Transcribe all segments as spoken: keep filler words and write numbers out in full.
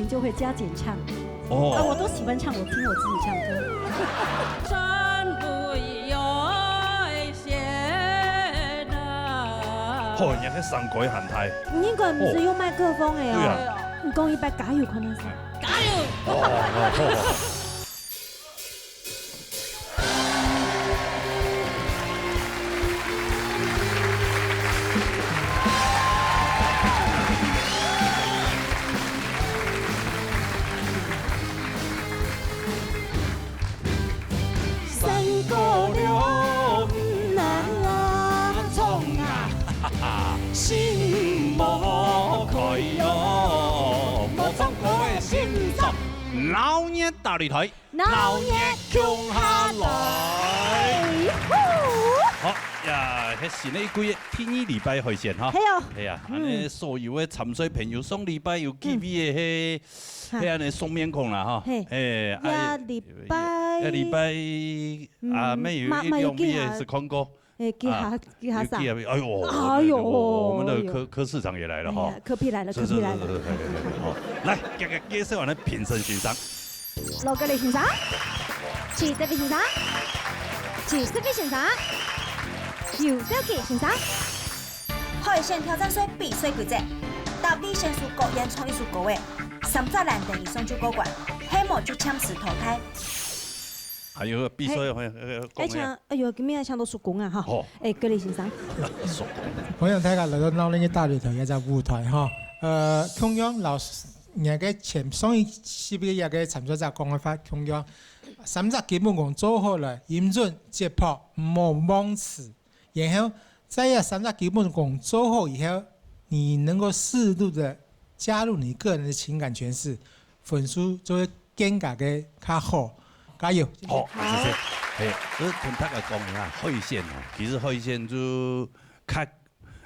就會加減唱。哦。啊，我都喜歡唱，我聽我自己唱歌。山不有限啊。吼，人家个聲開很大。你應該毋係用麥克風个哦。哦。對啊。你講一擺加油，可能係。加油！哦，哦，哦。山高了，嗯啊，衝啊！哈哈，心莫開喲，莫唱歌个心唱。鬧熱大擂台。 鬧熱共下來。好呀，係新个一季个第二禮拜開始哈。係哦。係啊，嗯。恁呢所有个參賽朋友，上禮拜有機會个係，嗯。係恁呢熟面孔啦哈。係。係，啊，這禮拜，這禮拜，嗯，啊，乜有一兩位个係看過。 欸，幾下，啊，幾下啥？有幾下，哎喲，哎喲，哎喲，我們的柯，柯市長也來了哈。哎呀，柯P來了，是，柯P來了。是，是，是，是，是，好。來，介，介，介紹完了評審先生。羅格里先生，徐德偉先生，徐德偉先生，游小琪先生。海選挑戰賽比賽規則：答對選手各演唱一首歌仔，三隻欄等以上就過關，係無就暫時淘汰。 還有比賽，哦。還有，還有，講一下。哎，請，哎喲，今日請到叔公啊，哈。哦。哎，格里先生。叔公。歡迎大家來到鬧熱大擂台這隻舞台，哈。呃，共樣，摎𠊎个前，上一集个這个參賽者講个話共樣，三隻基本功做好了，音準、節拍，毋好忘詞。 然後在這三隻基本功做好以後，你能夠適度的加入你個人的情感詮釋，分數就會更加个較好。加油！好，謝謝。嘿，就同大家講一下，海選哦，其實海選就較，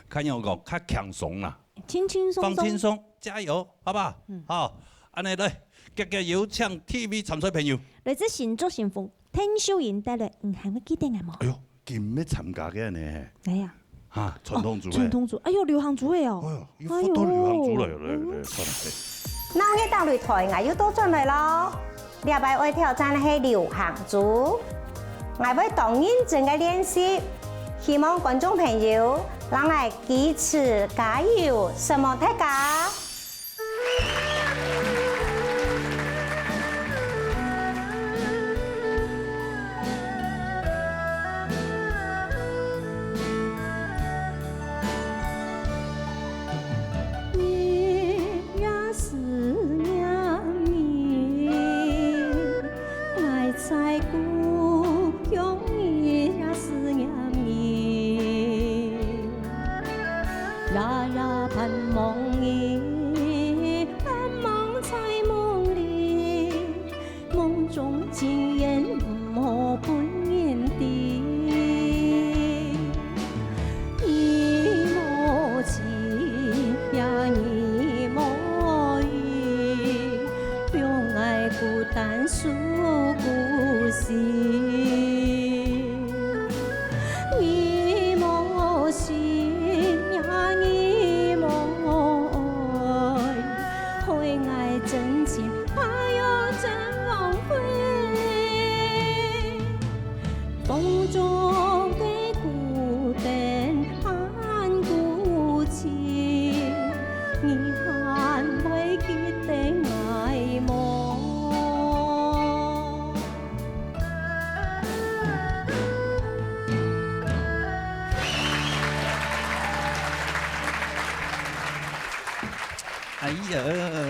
較仰講，較輕鬆啦。輕輕鬆鬆。放輕鬆，加油，好不好？嗯。好，恁呢來，遽遽有請第一位參賽朋友。來自新竹新豐，鄧秀英帶來，你還會記得𠊎無？哎喲， 今日參加个呢？哎呀。哈，傳統組个。哦，傳統組，哎喲，流行組个哦。哎喲，又發到流行組了，哎喲。來，來，看，來。鬧熱大擂台，𠊎又倒轉來咯。這擺愛挑戰个係流行組。𠊎會當認真个練習，希望觀眾朋友，讓𠊎支持加油，承蒙大家。 日夜思念你， 𠊎在故鄉日夜思念你，夜夜盼望你，盼望在夢裡，夢中情緣毋好分人知。 你無情也你無意，放𠊎孤單思故鄉。你無心也你無愛，害𠊎真情 怕有真浪費。風中的孤燈伴孤寂，你還會記得𠊎無？ 哎呀，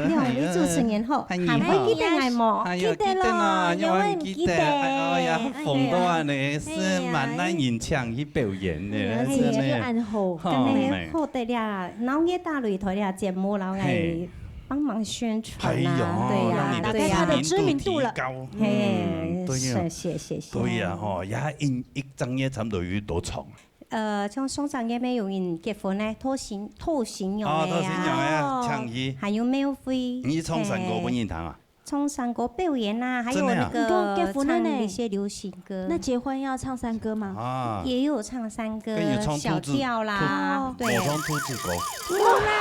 兩位主持人吼，哎呀，還會記得𠊎無？哎呀，記得咯，記得咯，仰會毋記得？仰會毋記得？哎呀，紅到恁呢，係蠻難人請去表演个，哎呀，真的。哎呀，恁好，吼，真的。好得了，鬧熱大擂台个節目，然後來，嘿，幫忙宣傳啊，哎喲，對呀，讓你的知名度提高。對呀，對呀。嘿，嗯，對呀。謝謝，謝謝。對呀，吼，也一，一整夜差不多有幾多場？ 呃，像上隻月乜有人結婚呢，討新，討新娘个啊。哦，討新娘个啊，哦，請去。還有廟會。你唱山歌分人聽啊？唱山歌表演啊，還有那個真的啊？你講結婚了呢？唱一些流行歌。那結婚要唱山歌嗎？啊。也有唱山歌，跟你唱兔子，小調啦，兔，對。我唱兔子歌。有啦。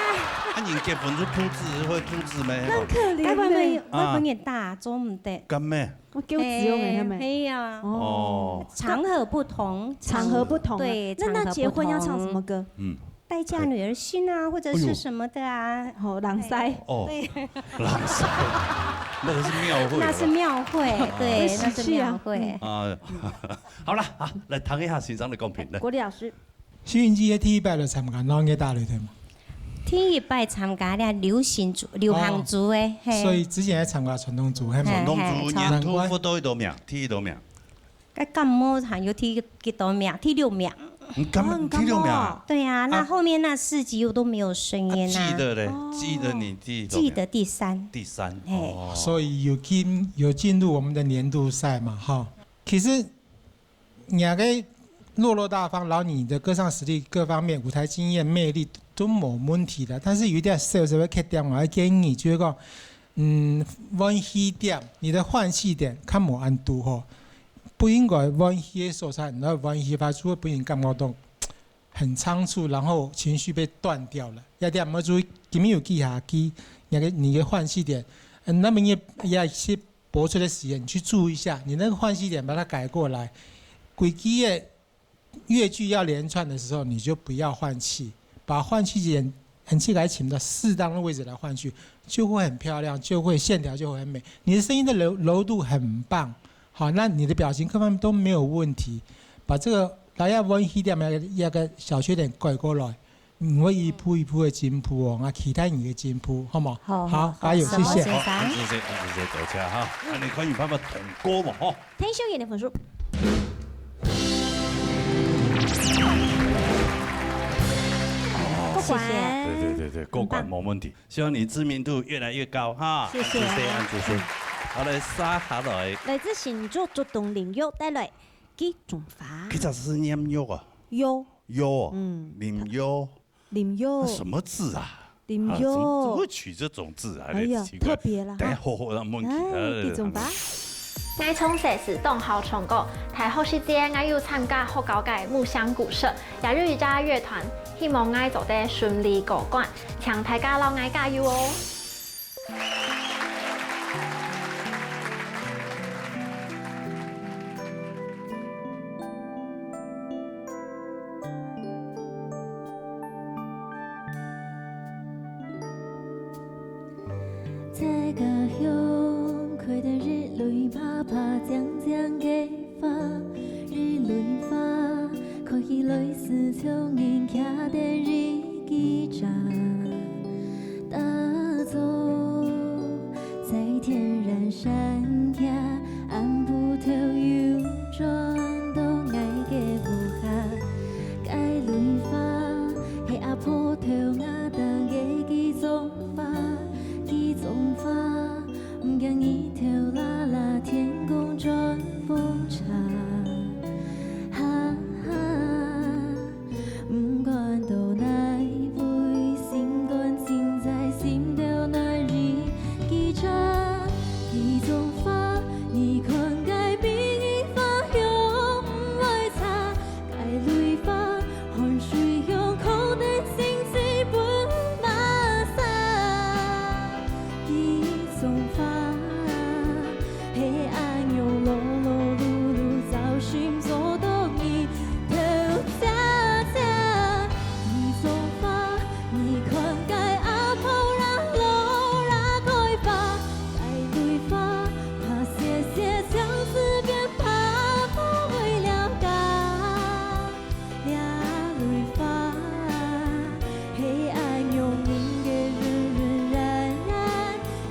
啊，你結婚就兔子，會兔子咩？那可憐呢。該會不會，啊。會不會有點大，做毋得？敢咩？我狗子用的，哎，那麼。嘿呀。哦。哦。場合不同，場合不同啊。對，那，那結婚要唱什麼歌？場合不同。嗯。 待嫁女兒信啊，或者是什麼的啊。哎呦。好，人妻。哎，哦，對。人妻，那個是廟會，那是廟會，好吧？對，會死氣啊。那是廟會。嗯。啊，好了，啊，來聽一下先生的公平，來。國立老師。秀英姐第一擺來參加，哪位帶來的嘛？第一擺參加了流行組、流行組的，哦，嘿。所以之前還參加傳統組，係嘛？嘿，傳統組，嘿，年度，難怪。不都一多名，第一多名。 該感冒還有第幾多名？第六名。你感冒，哦，你感冒。第六名啊？對啊，那後面那四集我都沒有聲音啊。啊，記得嘞，哦。記得你第幾多名？記得第三。第三，嘿。哦。所以有進，有進入我們的年度賽嘛，哈。其實，你个落落大方，然後你的歌唱實力各方面、舞台經驗、魅力都無問題的，但是有一點小小的缺點，我要建議，就是講， 嗯，換氣點，你的換氣點較無恁堵吼，不應該換氣个所在，然後換氣法就會分人感覺到很倉促，然後情緒被斷掉了。這點愛注意，今日有記下去，你个，你个換氣點，嗯，那麼你也，也是播出的時間，你去注意一下，你那個換氣點把它改過來，規矩个 樂句要連串的時候，你就不要換氣，把換氣點，換氣來請到適當的位置來換氣，就會很漂亮，就會線條就會很美。你的聲音的柔，柔度很棒，好，那你的表情各方面都沒有問題。把這個，然後要換氣點，那個，那個小缺點改過來，你會一步一步的進步哦，那期待你的進步，好嗎？好，好，好，加油，好，謝謝。好，先生。好，謝謝，謝謝，多謝哈。那你可以慢慢通過嘛，哈。 聽小燕个分數。過關。謝謝。對，對，對，對，過關，好棒。沒問題。希望你知名度越來越高哈。謝謝。謝謝，恁仔細。好，來，接下來。來自新竹竹東林玉帶來《繼宗花》。佢這係念玉啊？玉。玉哦。嗯。林玉。 林玉。那什麼字啊？林玉。啊，怎麼，怎麼會取這種字啊？哎呀，奇怪。特別啦，哈。等一下好好讓問題，哎，呃，繼宗花。𠊎從細時當好唱歌，大學時節𠊎有參加學校个木箱鼓社，也有一隻樂團，希望𠊎做得順利過關，請大家摎𠊎加油哦！ 在家鄉開得一蕊白白靚靚个花，一蕊花看起來斯像人徛等一支茶。打早在田塹山腳，暗晡頭又轉到𠊎个屋下。該蕊花係阿婆頭額頂个繼宗花，繼宗花，毋驚日頭辣辣，天公轉風茶。哈哈，毋管到哪位，心肝盡在心頭暖意。繼茶，繼宗花，你看該美麗花香毋會差。 該蕊花，汗水香，苦等心志分麼儕。繼宗花，係恁樣勞勞碌碌，朝晨做到日頭斜斜。繼宗花，你看該阿婆啦，老啦開花，該蕊花，花謝謝，像紙片，怕不會了解。 這蕊花，係恁樣人个人人愛愛，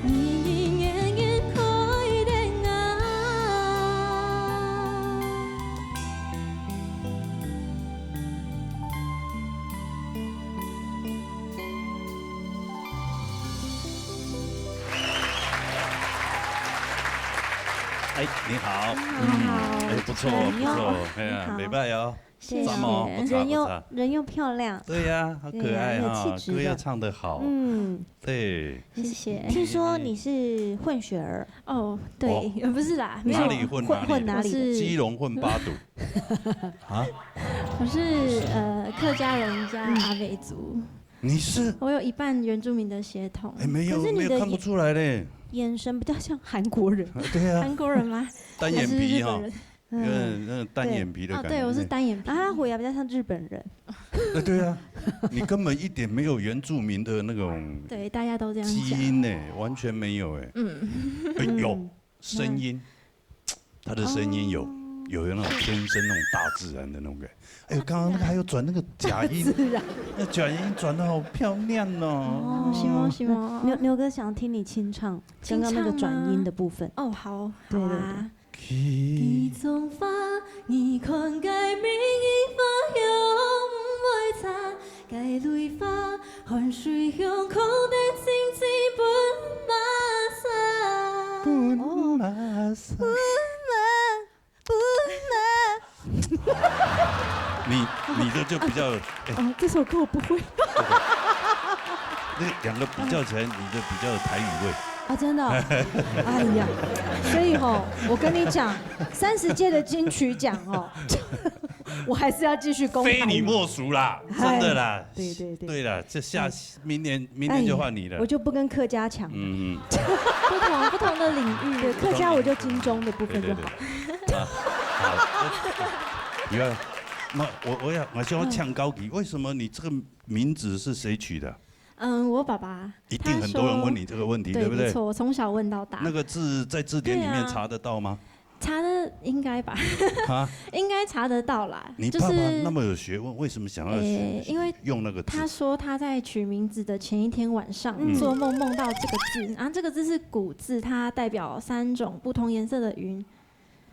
人人願願開等愛。哎，你好。你好。嗯，哎，不錯，不錯，哎呀，你好。袂歹哦。谢谢。怎么？不差，人又，不差。人又漂亮。对呀，好可爱哈，对呀，很有气质的。歌又唱得好。嗯。对。谢谢。听说你是混血儿。哦，对，哦。呃，不是啦，没有。哪里混哪里的？混，混哪里的？我是基隆混八堵。啊？我是，呃，客家人加阿美族。嗯。你是？我有一半原住民的血统。哎，没有，可是你的没有，看不出来嘞。眼，眼神比较像韩国人。对啊。韩国人吗？单眼皮哈。还是日本人？ 有点那种单眼皮的感觉。嗯。哦，对，我是单眼皮。啊，他虎牙比较像日本人。哎，对啊，你根本一点没有原住民的那种，对，大家都这样讲。基因呢，完全没有哎。嗯。哎，有，嗯。声音，他的声音有，哦。有那种天生那种大自然的那种感觉。哎呦，刚刚那个还有转那个假音，自然。那假音转得好漂亮哦。哦，是吗？是吗？牛，牛哥想听你清唱，刚刚那个转音的部分。清唱吗？哦，好，对，对，好啊。对。 起窗花，你看該明月花香毋會散，該蕊花，汗水香，空得清清分馬散。分馬散。分馬，分馬。你，你的就比较，哎。哦，这首歌我不会。那两个比较起来，你的比较有台语味。啊，真的哦？哎呀，所以吼，我跟你讲，三十届的金曲奖哦，我还是要继续攻台语。非你莫属啦，哎，真的啦。对，对，对。对啦，这下，哎。明年，明年就换你了。哎，我就不跟客家抢了。嗯，嗯。不同，不同的领域。对，客家我就金钟的部分就好。对，对，对。啊，好，我，你看，那我，我要，我想要抢高级，嗯。为什么你这个名字是谁取的？ 嗯，我爸爸，一定很多人问你这个问题，他说，对不对？对，没错，我从小问到大。那个字在字典里面查得到吗？对啊。查得，应该吧。啊？应该查得到啦，你爸爸那么有学问，就是，为什么想要，诶，因为用那个字？他说他在取名字的前一天晚上，嗯。做梦梦到这个字，然后这个字是古字，它代表三种不同颜色的云。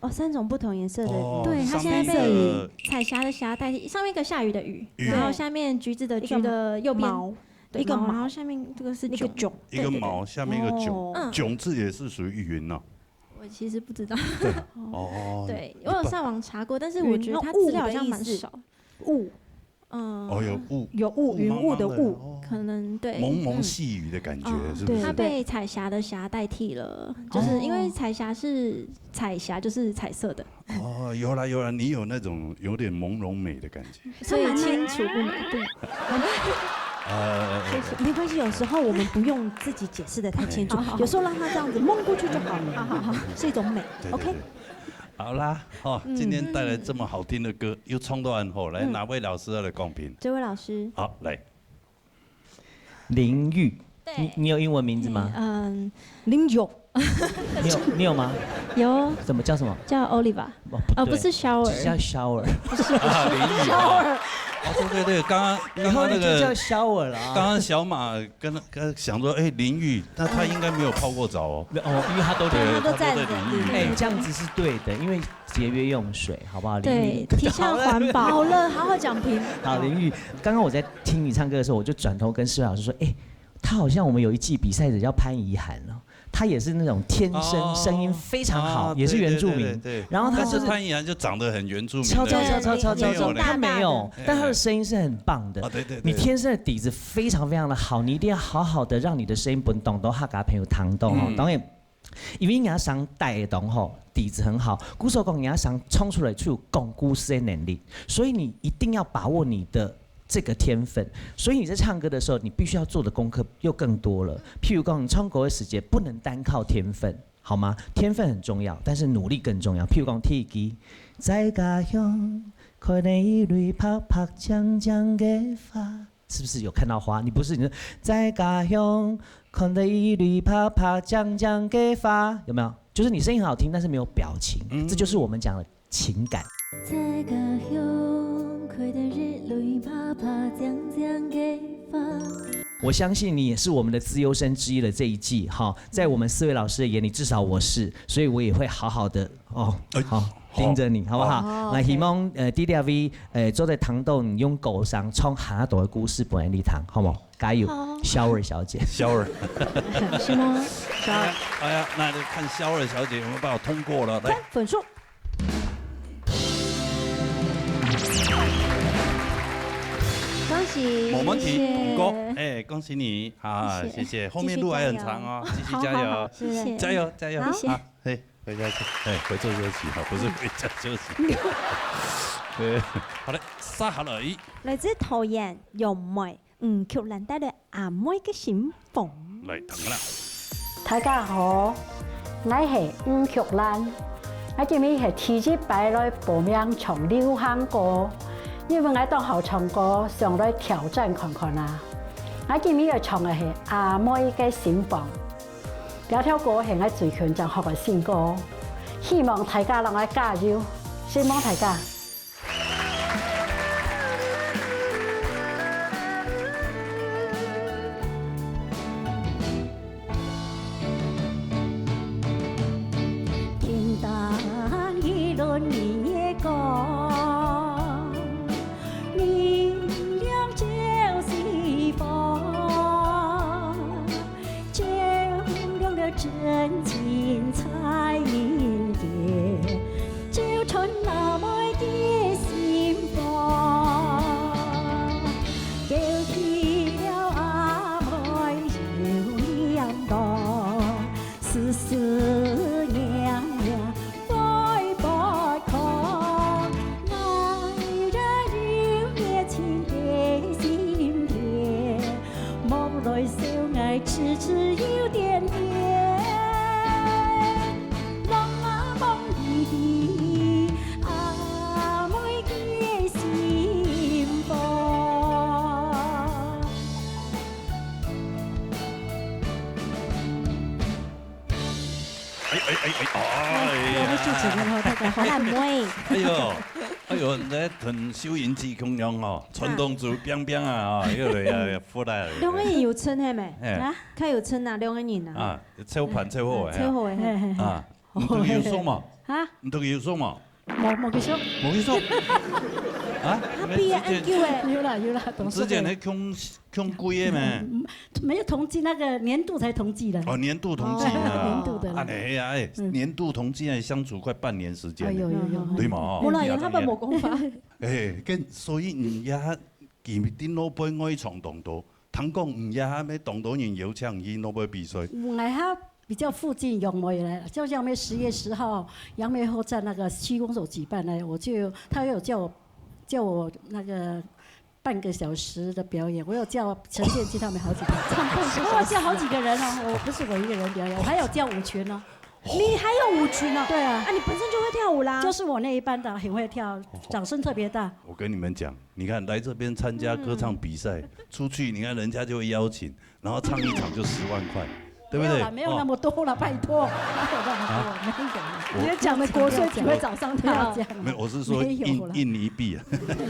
哦，三种不同颜色的云。哦，对，它现在被上面一个彩霞的霞代替，上面一个下雨的雨，雨。然后下面橘子的橘的右边，一个毛，对，一个毛，毛，然后下面这个是那个囧。囧。一个毛，对，对，对。下面一个囧，哦。嗯。囧字也是属于云呢。我其实不知道。对，哦，对，我有上网查过，但是我觉得它资料好像蛮少。云，那雾的意思。雾。 嗯。哦，有雾，有雾，云雾的雾。茫茫的，哦。可能，对。蒙蒙细雨的感觉，嗯。是不是？对，它被彩霞的霞代替了，就是因为彩霞是彩霞，就是彩色的。哦，有啦有啦，你有那种有点朦胧美的感觉。所以清楚不难，对。呃，谢谢。没关系，有时候我们不用自己解释得太清楚，好，好，好。有时候让它这样子蒙过去就好了，好，好，好。是一种美。对，对，OK？对。好啦，哦，嗯。今天带来这么好听的歌，又唱到恁好，来，嗯。哪位老师要来公平？这位老师。好，来。林玉，对。你，你有英文名字吗？嗯，嗯。林玉。你有，你有吗？有。怎么，叫什么？叫Oliva。哦，不对，哦，不是shower。只叫shower。不是，不是。啊，林玉。Shower。哦，对，对，对，刚刚，以后你就叫shower了啊。刚刚那个，刚刚小马跟，跟想说，哎，淋浴，那他应该没有泡过澡哦。哦，因为他都，对，他都在淋浴。他都在淋浴。哎，这样子是对的，因为节约用水，好不好？淋浴。对，提倡环保。好了，好好讲评。好，淋浴。刚刚我在听你唱歌的时候，我就转头跟世伟老师说，哎，他好像我们有一季比赛者叫潘怡涵哦，他也是那种天生，哦，声音非常好，哦，也是原住民。对，对，对，对。然后他就是，但是潘怡涵就长得很原住民的，超，超，超，超，超，超，没有嘞。他没有，大大的。但他的声音是很棒的。哦，对，对，对。你天生的底子非常非常的好，你一定要好好的让你的声音分当多客家朋友听到哦。嗯。当然，因为你要想带动吼，底子很好，故所讲你要想冲出来去有讲故事的能力，所以你一定要把握你的这个天分。所以你在唱歌的时候，你必须要做的功课又更多了。譬如讲，你唱歌的时节不能单靠天分，好吗？天分很重要，但是努力更重要。譬如讲，第一句，在家乡看到一蕊白白将将的花，是不是有看到花？你不是，你说在家乡看到一蕊白白将将的花，有没有？就是你声音很好听，但是没有表情，嗯。这就是我们讲的情感。在家乡看到一蕊白白将将的花。我相信你也是我们的资优生之一了这一季哈，在我们四位老师的眼里，至少我是，所以我也会好好的哦，哎，好，好。盯着你，好不好？哦，来，OK。希望，呃，第二位，呃，坐在堂洞用歌声唱下多的故事，不然你谈，好不好？加油。好。Shower小姐。Shower。是吗？Shower。哎呀，那就看Shower小姐有没有办法通过了。来。分数。谢谢。没问题，谢谢通过。哎，恭喜你啊，谢谢谢谢。后面路还很长哦，继续加油，谢谢。加油加油。好谢谢啊，嘿，回家去，哎，回座休息哈，不是回家休息。对，好嘞，接下来。来自桃园杨梅，吴菊兰带来阿妹个新房。来，等啦。大家好，𠊎係吳菊蘭。𠊎今日係第一擺來報名唱流行歌，因為𠊎當好唱歌，想來挑戰看看啊。𠊎今日要唱个係阿妹个新房，這條歌係𠊎最近正學个新歌，希望大家摎𠊎加油，承蒙大家。 天当一轮明月光，明亮照四方，照亮了真情彩云间，照穿阿妹的心房。勾起了阿妹柔念浪， 思思念念泪不空。爱人有热情的心田，梦里相爱痴痴又甜甜。望啊望你的阿妹的心房。 哎哎哎哎，哎呀，我们主持人哦，大家好。烂妹。哎呦，哎呦，你在跟收音机共样哦，传动组冰冰啊，啊，又来呀，又出来了。两个人有称系没？哎啊，看有称啊，两个人啊。啊，凑盘凑好哎。凑好哎。啊，你都有数嘛？啊，你都有数嘛？無無繼續，無去数。啊，他毕业很久哎。有啦有啦，懂事的。之前那穷穷鬼的咩？没有统计，那个年度才统计的。哦，年度统计啊。年度的啦啊，哎呀，哎，嗯年度统计还相处快半年时间呢。哎呦呦呦，嗯对嘛？哦，无啦，有他们无讲法。哎，跟所以你呀，今日顶落背外场当多，听讲你呀，咩当多人邀请你落背比赛。我还比较附近杨梅来了，就杨梅十月十号杨梅后站那个区公所举办呢，我就他有叫我叫我那个半个小时的表演，我有叫陈建基他们好几个。我叫好几个人哦，我不是我一个人表演，我还有叫舞群哦。你还有舞群哦？对啊啊，你本身就会跳舞啦。就是我那一班的很会跳，掌声特别大。我跟你们讲，你看来这边参加歌唱比赛，出去你看人家就会邀请，然后唱一场就十万块，对不对？没有啦，没有那么多了，拜托，没有那么多，没有。你在讲的国税局会找上他。不要讲了，没有，我是说印没有啦印尼币啊。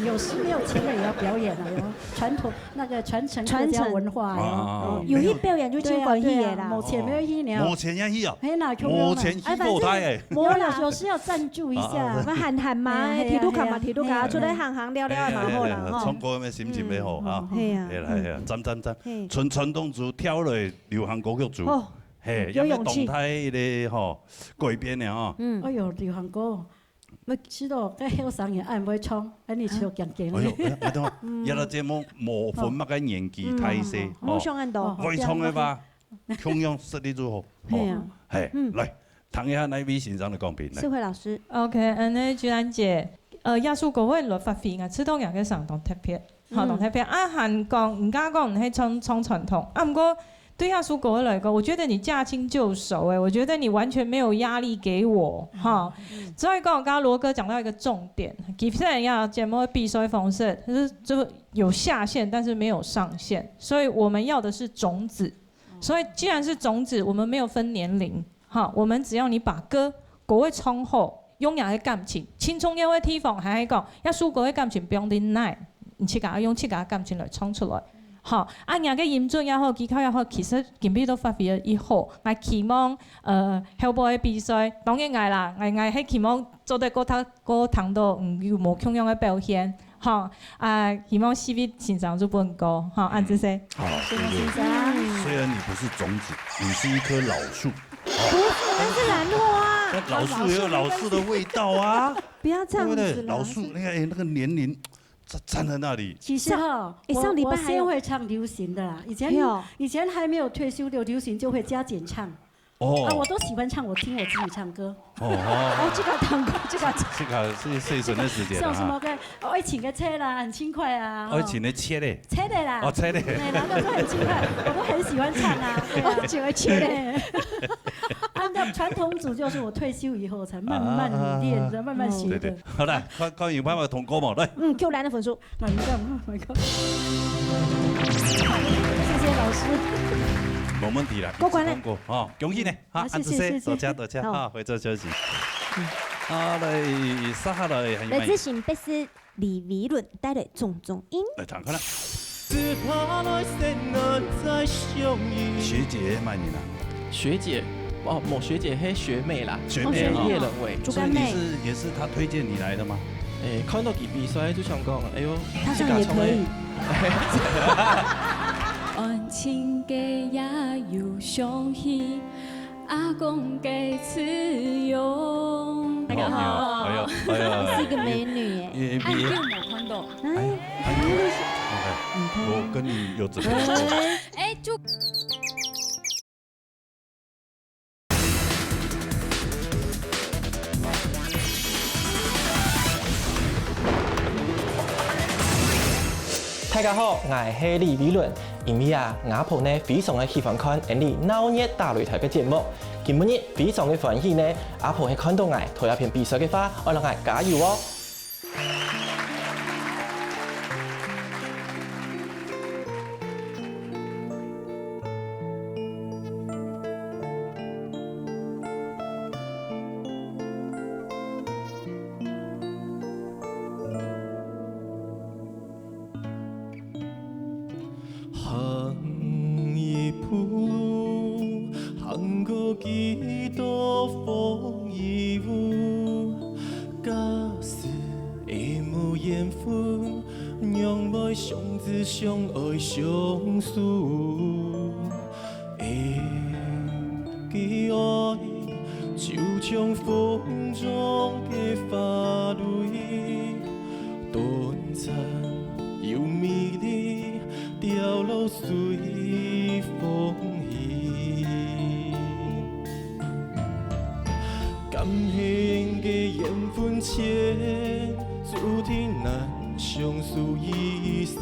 有时没有钱了也要表演啊，有传统那个传承客家文化啊啊啊哦。有去表演就真欢喜的啦。对啊对啊，无钱没有去呢。无钱也去啊，嘿啦，无钱去舞台诶。无啦，有时要赞助一下。那喊喊嘛，哎呀铁路卡嘛，哎呀铁路卡，哎呀出来行行聊聊嘛，好啦，唱吼。歌咩心情蛮好啊。嘿呀，系啦系啦，赞赞赞嘿，传传统族跳落流行歌曲组，哦，嘿，有勇气有动态的吼，改变的吼。嗯哎，呦，流行歌，我知道，该后生人恁会唱，恁你唱强强哎呦咧。，哎等下，原来节目无分么个年纪大细，嗯，我想很多。会唱的吧？共样实力就好。嘿啊，嘿嗯，来，听一下那位先生的讲评来世。慧老师， OK，恁呢，菊兰姐，呃，耶穌哥會來發揮，𠊎知道𠊎个聲當特別，好，嗯當特別。啊，還講，人家講你係唱唱傳統，啊，毋過對耶穌哥會來講，我覺得你駕輕就熟，哎，我覺得你完全沒有壓力給我，哈。所以講，剛剛羅哥講到一個重點，其實人家節目的比賽方式，就是就有下限，但是沒有上限，所以我們要的是種子。所以既然是種子，我們沒有分年齡， 哈，我們只要你把歌歌會唱好，用你个感情，盡重要个地方還係講，耶穌哥个感情放在哪，你自家用自家个感情來唱出來。好，啊，你个音準也好，技巧也好，其實今晡日都發揮了以後，𠊎期望，呃，後背个比賽，當然𠊎啦，𠊎𠊎係期望做得過聽過聽到，嗯，有無共樣个表現。 好，啊，希望四位先生就分歌，好，恁仔細。好，对对。虽然你不是種子，你是一棵老树，不是，那是兰花啊。但老树也有老树的味道啊，不要这样子啦。对不对？老树，你看，哎，那个年龄站，站在那裡。其实哈，上，诶，我，上礼拜还有，我先会唱流行的啦。以前，嘿哦。以前还没有退休，流，流行就会加减唱。哦。啊，我都喜欢唱，我听我自己唱歌。哦，哦，哦，这个唱歌，这个，这个是睡神的时间啊。像什么个，哦，爱情的车啦，很轻快啊，哦，爱情的车嘞。车的啦。哦，车的。哎，然后都是很轻快，我都很喜欢唱啊，对啊。爱情的车嘞。对。啊，那传统组就是我退休以后才慢慢练的，啊。慢慢学的。对，对。好啦，看，看有办法通过无？来。嗯，叫咱的分数。My God，My God。谢谢老师。没问题啦，过关了。一次通过，哦，恭喜你，哈，好，谢谢，安子谢，谢谢。多谢，多谢，好。哈，回座休息。嗯。好，来，接下来还有没有？来自新北市李维伦带来《种种因》。来，唱看啦。只怕來世難再相遇。學姐，麼人啊？學姐，哦，無學姐，係學妹啦。學妹哈。學妹。葉冷偉。竹竿妹。所以你是，也是她推薦你來的嗎？誒，看到佢比賽就想講，哎喲，她唱也可以。自家唱个。安靜个夜又想起阿公个笑容。那个哈。哎呦，哎呦，哎呦。是一个美女耶。也，也，哎，又没看到。哎，哎，哎，OK，你看。我跟你有怎么说？哎，就大家好，𠊎係李維倫。因為啊，吾婆呢非常个喜歡看𫣆俚鬧熱打擂台个節目。今晡日非常个歡喜呢，阿婆係看到𠊎在這片比賽个話，愛摎𠊎加油哦。 行一步，行過幾多風雨，假使會無緣分，仰會相知、相愛、相守？ 𫣆个愛就像風中个花蕊，短暫又美麗，掉落隨風去。敢係𫣆个緣分淺，注定難相守一生。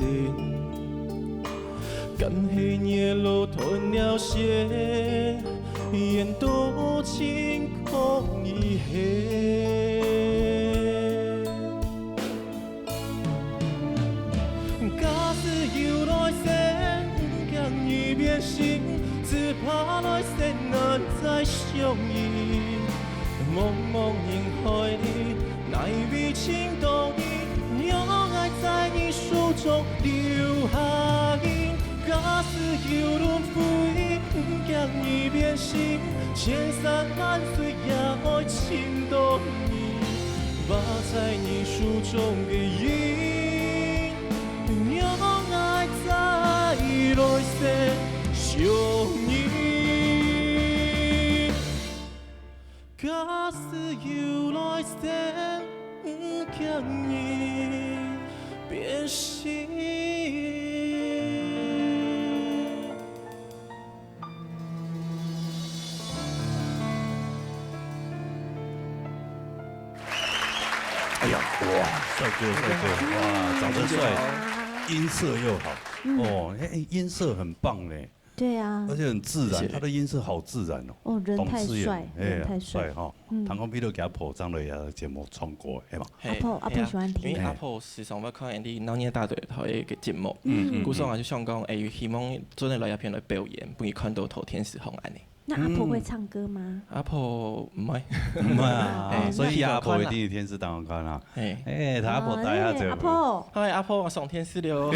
敢係月老斷了線，緣都盡空一瀉。假使有來生，驚你變心，只怕來生難再相遇。茫茫人海裡， 哪位尋到你，讓愛在你手中留下印。假使有輪迴，毋驚你變心，千山萬水也愛尋到你。畫在你手中个印，讓愛在來生相遇。 假使有來生，毋驚你變心。哎呀，哇，帥哥，帥哥，哇，長得帥，音色又好，嗯。哦，哎，音色很棒嘞。 對啊。而且很自然，謝謝。他的音色好自然哦。哦，人太帥，當自然，哎，人太帥。帥哈。嗯。聽講比如佢阿婆上來也節目唱歌，係嘛？係，阿婆，阿婆喜歡聽。係啊，因為阿婆時常會看𫣆俚鬧熱打擂台个節目，嗯，嗯，故所啊，嗯。就想講，哎，希望做得來這片來表演，分佢看到透天時空恁呢。那阿婆會唱歌嗎？嗯。阿婆毋會。毋會啊，哎，所以阿婆一定有電視當中看啊。哎。哎，他阿婆帶他走。哦，哎，阿婆。嗨，阿婆，我上電視了。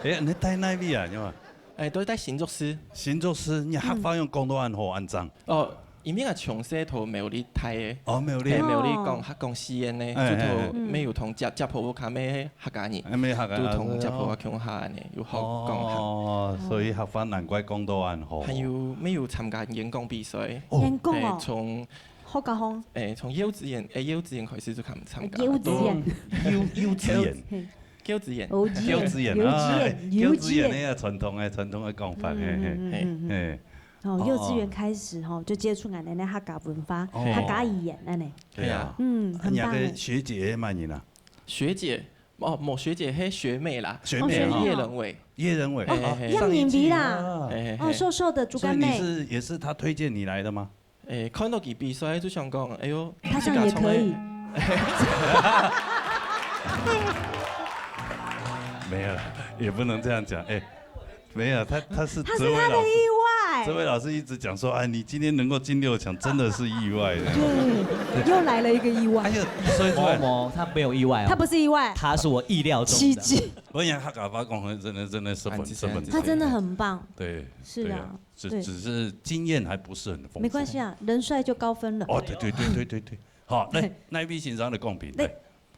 哎，你在哪位啊？你看。 哎，都在新竹市。新竹市，你客話仰講到恁好恁正？哦，因為𠊎從細在苗栗大个。哦，苗栗。哎，苗栗講，哦。客講四縣呢，哎，就在，哎，哎。乜有同姐，姐婆屋下乜客家人，哎，乜客家人，都同姐婆屋下共下呢，有學講客。哦，所以客話難怪講到恁好。還有，乜有參加演講比賽。哦。演講哦。哎，從客家腔。誒，從幼稚園，誒，幼稚園開始就參，參加。幼稚園。幼，幼稚園。嘿。幼稚園。幼稚園。幼稚園啊，幼稚園。哎，幼稚園个傳統个，傳統个講法，嗯，嘿，嘿。嗯，嗯，嗯，嗯。嘿。哦，幼稚園開始吼，就接觸恁呢个客家文化、哦。客家語言恁呢。對啊。嗯，啊，你那個很棒哎。學姐係麼人啊？學姐，哦，無學姐，係學妹啦。學妹啊。哦，學妹哦。葉仁偉。葉仁偉。嘿，嘿，嘿。哦，樣年比啦。啊。嘿，嘿，嘿。哦，瘦瘦的竹竿妹。所以你是，也是他推薦你來的嗎？ 誒，看到佢比賽就想講，哎喲，他這樣也可以。自家唱个。沒有啦，也不能這樣講。哎，沒有，他，他是哲偉老師，他是他的意外。哲偉老師一直講說，哎，你今天能夠進六強，真的是意外的。對，又來了一個意外。哎呀，所以說，某某，他沒有意外哦。他不是意外。他是我意料中的。奇蹟。我跟你講，他客家話講的真的，真的是很，啊，是，是，是。他真的很棒。對，是啊。對。 只，對。只是經驗還不是很豐富。沒關係啊，人帥就高分了。哦，對，對，對。好，來，對。那一位先生的貢品，來。來。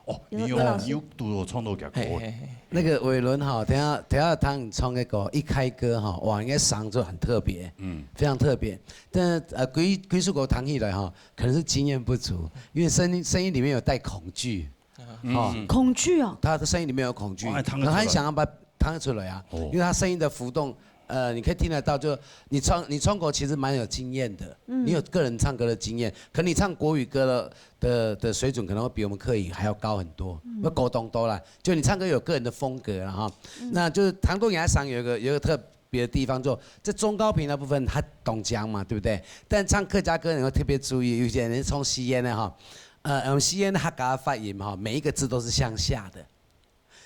哦，有，你有，有老師。你有讀過創作歌。嘿，嘿，嘿。那個偉倫哈，等下，等下他唱那個一開歌哈，哇，應該嗓就很特別，嗯。非常特別。但，呃，歸，歸宿國彈起來哈，可能是經驗不足，因為聲音，聲音裡面有帶恐懼。 嗯。哦。恐懼哦。他的聲音裡面有恐懼，哇，唱得出來。很想要把它唱出來啊，哦。因為他聲音的浮動，呃，你可以聽得到，就你唱，你唱歌其實蠻有經驗的，嗯。你有個人唱歌的經驗，可你唱國語歌的，的，的水準可能會比我們客語還要高很多，嗯。會高當多啦。就你唱歌有個人的風格啦，哈。嗯。那就是唐國雅賞有一個，有一個特別的地方，就這中高頻的部分，他懂講嘛，對不對？但唱客家歌，你會特別注意，有些人唱西安的哈， 呃，用西安客家發音哈，每一個字都是向下的，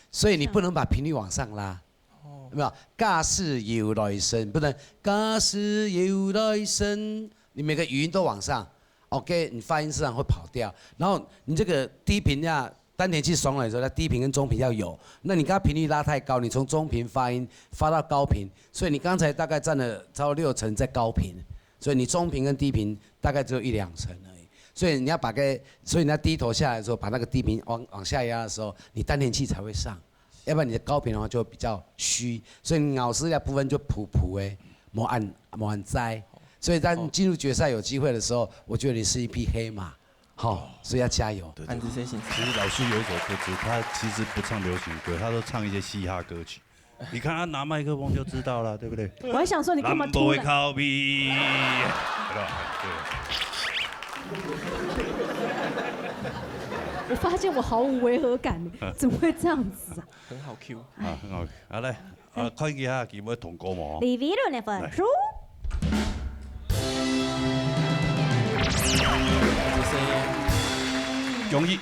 所以你不能把頻率往上拉，哦。有沒有？假使有來生，不能假使有來生，你每個語音都往上，OK，你發音自然會跑掉。然後你這個低頻呀，丹田氣上來的時候，它低頻跟中頻要有，那你剛剛頻率拉太高，你從中頻發音發到高頻，所以你剛才大概佔了超過六成在高頻，所以你中頻跟低頻大概只有一兩成而已。 所以你要把該，所以你要低頭下來的時候，把那個低頻往，往下壓的時候，你丹田氣才會上，要不然你的高頻的話就會比較虛，所以你咬字那部分就浮浮的，無恁，無恁在。所以當你進入決賽有機會的時候，我覺得你是一匹黑馬，好，所以要加油。對，對。安之先生。其實老師有一首歌詞，他其實不唱流行歌，他都唱一些嘻哈歌曲。 你看他拿麥克風就知道了，對不對？我還想說你幹嘛突然？蘭博的口味。對吧？對。我發現我毫無違和感，怎麼會這樣子啊？很好Q。啊，很好。好，來，啊，看一下，有沒有通過無？李維倫的分數。來。恭喜，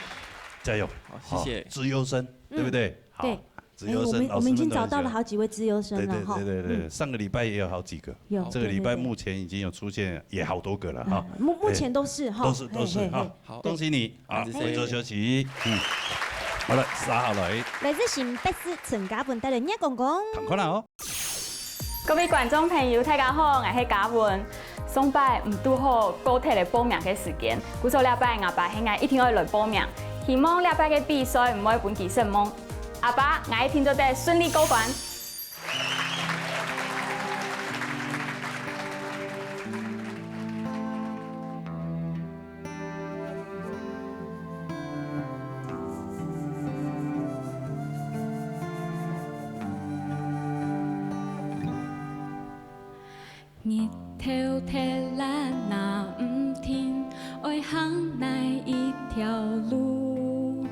加油。好，謝謝。好，資優生，對不對？嗯。好。對。 資優生，哎，我們，老師們都很喜歡。我們已經找到了好幾位資優生了，對，對，哈。對，對，對，嗯。上個禮拜也有好幾個，有，這個禮拜，對，對，對。目前已經有出現，也好多個了，哈。嗯，目，目前都是，哎，哈。都是，都是，嘿，嘿，哈。嘿。好。恭喜你，啊，感謝。回座休息。嗯。好了，續落來。來自新北市陳嘉文帶來月光光。趕快來哦。各位觀眾朋友，大家好，𠊎係嘉文。上擺毋堵好過忒个報名个時間，故所這擺𠊎爸喊𠊎一定愛來報名，希望這擺个比賽毋會分佢失望。 阿爸，𠊎一定做得順利過關。 日頭忒辣若毋停，愛行哪一條路？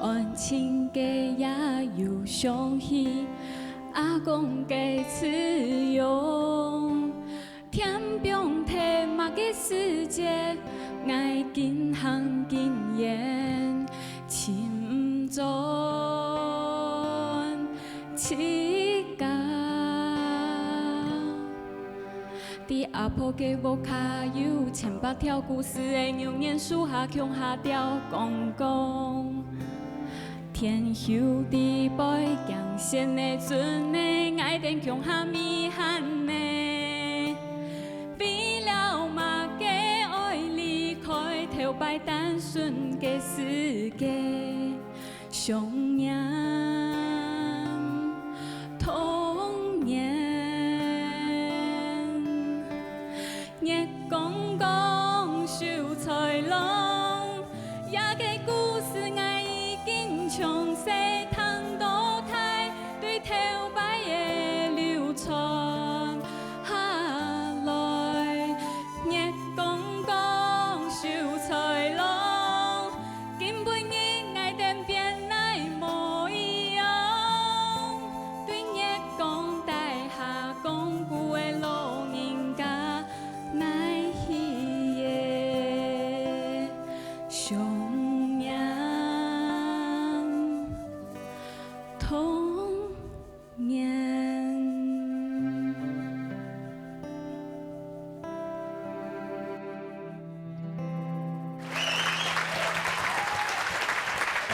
安靜个夜又想起阿公个慈容。天邊忒麼个世界，𠊎緊行緊遠，尋毋轉自家。 在阿婆个屋下有千百條故事个，牛年樹下共下吊槓槓。天后在背，驚險个船仔，𠊎等共下覓伴仔。為了麼个愛離開頭擺單純个世界？ 想念童年，月光光，手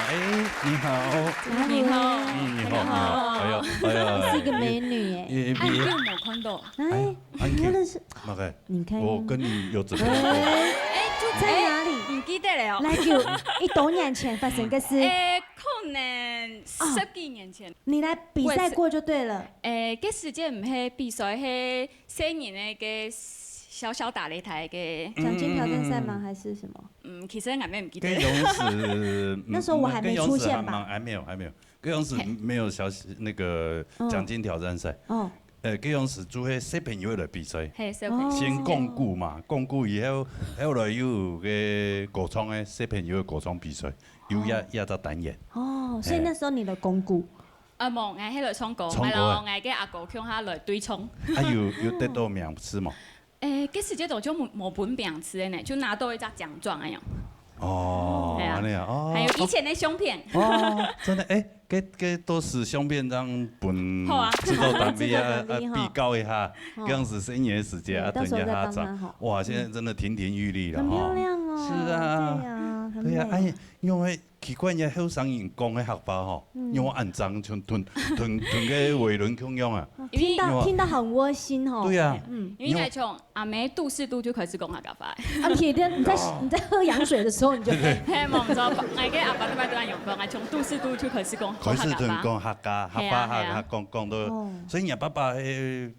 哎，你好。你好。嗯，你好，你好。哎呦，哎呦，是一个美女耶。也，也，恁久無看到。哎，哎，恁久。你认识？那个，你看。我跟你有怎么样过？哎，就在哪里？哎，你记得了哦。来，就一多年前发生个事。哎，可能十几年前。你来比赛过就对了。哎，該時節毋係比賽，係細人个个小小打擂台个。獎金挑戰赛吗？嗯，嗯，嗯。还是什么？嗯，其實𠊎也毋記得。該樣時，那時候我还没出现吧？嗯，該樣時還蠻，還沒有，還沒有。該樣時没有小，那个獎金挑战赛。哦。呃，該樣時就係小朋友个比赛。嘿，小朋友。哦。先講古嘛，講古以後，後來又有个歌唱个小朋友个歌唱比赛，有這，哦。這隻單元。哦，所以那时候你来讲古。啊，無，𠊎係來唱歌，唱歌啊。𠊎摎𠊎个阿哥共下來對唱。啊，有，有得到名次無？ 誒，該時節都就無，無分名次个呢，就拿到一隻獎狀恁樣。哦，係啊。恁樣啊，哦。還有以前个相片。哦，真的，誒，該，該都係相片，這樣分好啊。製作單位啊，製作單位，啊，吼。比較一下，哦。這樣子是一年的時間，對，啊，等一下他找。到時候再幫他，吼。哇，現在真的亭亭玉立了，嗯。很漂亮哦。吼。是啊。對啊，很美。對啊，哎，因為 奇怪，人家後生人講个客話吼，嗯。仰恁正像同，同，同个偉倫共樣啊。聽到，因為聽到很窝心吼。對啊。嗯。因為𠊎從阿姆肚屎肚就開始講客家話。啊，鐵定，你在，哦。你在喝羊水的時候，你就，嘿，無錯，𠊎个阿爸都捌恁樣講，𠊎從肚屎肚就開始講，開始同講客家，客話，係啊，係啊。客，客講，講到，哦。所以你爸爸，誒，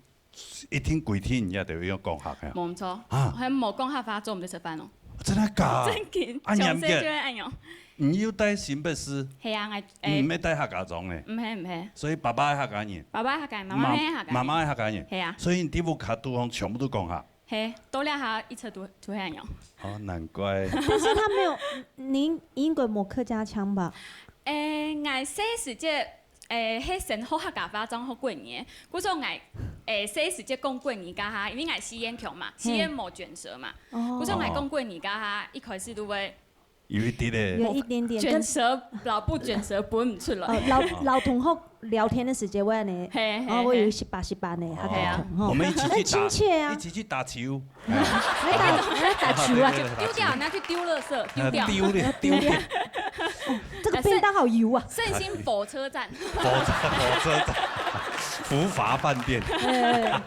一定規定也得愛講客个。無錯，啊。還無講客話做毋得食飯哦。真的假？真个，啊，從細就會恁樣。你又戴新北市？係啊，𠊎，誒，你毋係戴客家庄呢？毋係，毋係。所以爸爸係客家人？爸爸客家人，媽媽係客家人。媽媽係客家人。係啊。所以你在屋下肚項全部都講客？係，到這下一直都，都係恁樣。哦，難怪。但是他沒有，您應該沒有客家腔吧？誒，𠊎細時節 誒，係先學客家話，正學國語个。故所𠊎，誒，細時節講國語該下，因為𠊎四縣腔嘛，四縣無捲舌嘛。哦。故所𠊎講國語該下，一開始都會有一點點。有一點點，捲舌，摎不捲舌分毋出來。哦，摎，摎同學聊天个時節會恁樣，嘿，嘿，然後會有一息吧息吧呢，嘿。客家腔，吼。哦。我們一起去打，很親切啊。一起去打球。 來打，來打球啊。對，對，對，對。丟掉，拿去丟垃圾，丟掉。啊，丟掉，丟掉。哦，這個便當好油啊。聖心火車站。火車，火車站，福華飯店。哎，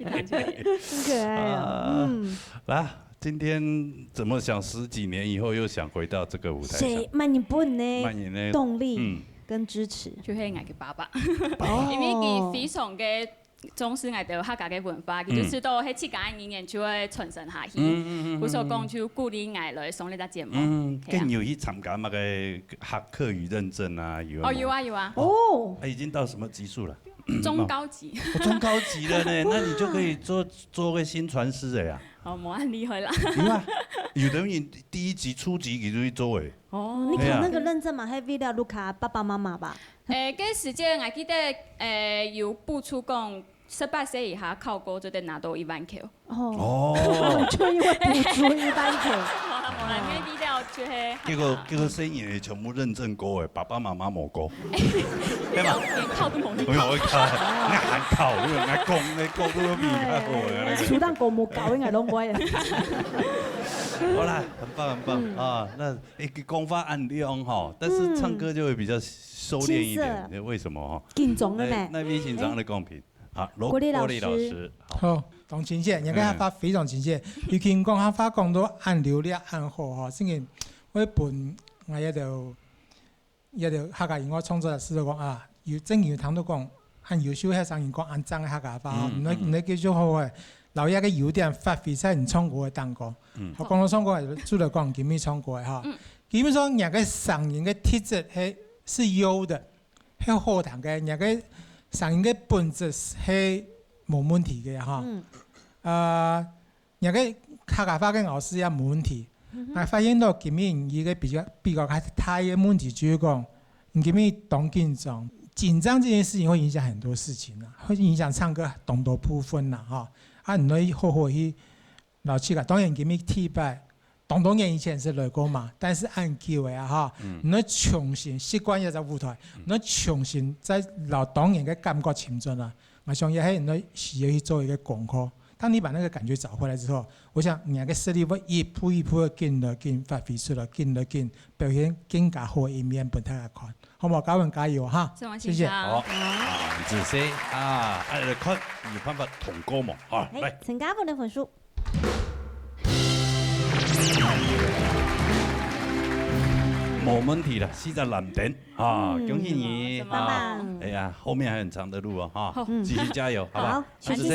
很可愛哦。啊，嗯。來，今天怎麼想十幾年以後又想回到這個舞台上？係，麼人分你，麼人呢？動力，嗯。跟支持？就係𠊎个爸爸。哦。因為佢非常个 重視𠊎兜客家个文化，佢就知道係自家个語言就會傳承下去。嗯，嗯，嗯，嗯，嗯。故所講就鼓勵𠊎來上這隻節目。嗯，係啊。該你有去參加麼个客，客語認證啊？有啊嗎？哦，有啊，有啊。哦。啊，已經到什麼級數了？中高級。哦，中高級了呢，那你就可以做，做個薪傳師了呀。哦，無恁厲害啦。有啊，有的人第一級、初級佢就去做誒。哦。你考那個認證嘛，對啊。還為了屋下爸爸媽媽吧？ 誒，該時節𠊎記得，誒，有補助講，十八歲以下考過就得拿到一萬箍。哦。哦。就因為補助一萬箍。無啦，無啦，該資料就係結果，結果細人仔全部認證過誒，爸爸媽媽無過。對吧？連考都無去考。沒有，我考，𠊎還考，因為𠊎講，𠊎講都比較好的那個。除了國母高，應該都不會。好啦，很棒，很棒，嗯。啊，那 誒，講話恁亮吼，但是唱歌就會比較收斂一點，嗯。青澀。為什麼吼？緊張的咩？那，那邊緊張的公平。好，羅，國立老師。國立老師，好。好，當親切，人家客話非常親切，嗯。尤其講客話講到恁流利、恁好吼，真个會分𠊎這兜，這兜客家音樂創作者試著講啊，有，真有聽到講，恁優秀个聲音講恁正个客家話吼，嗯，你，嗯。你繼續好誒，摎這個優點發揮在你唱歌个當中。嗯。好，講到唱歌，就來講今晡日唱歌个吼。嗯。 基本上，若个聲音个特質係，係有个，係好聽个，若个聲音个本質係無問題个哈。嗯。呃，若个客家話个咬字也無問題。嗯哼。𠊎發現到今日一個比較，比較較大个問題，就係講，你今日當緊張，緊張這件事情會影響很多事情啊，會影響唱歌當多部分啦，哈。啊，你愛好好去 摎自家，當然今日第一擺，當多年以前係來過嘛，但是恁久个啊哈，嗯。你愛重新習慣這隻舞台，嗯。你愛重新再摎當年个感覺尋轉來。𠊎想也係你愛需要去做一個功課，当你把那个感觉找回来之后，我想你个实力会一步一步的进来，进发挥出来，进来，进表现更加好的一面分大家看，好不好？嘉文加油哈！谢谢。好，啊，仔细啊，爱来看有办法通过无？啊，来，陈嘉文的分数。没问题了，四十零点啊，恭喜你，棒棒。哎呀，后面还很长的路哦，哈，继续加油，好不好？好，谢谢，谢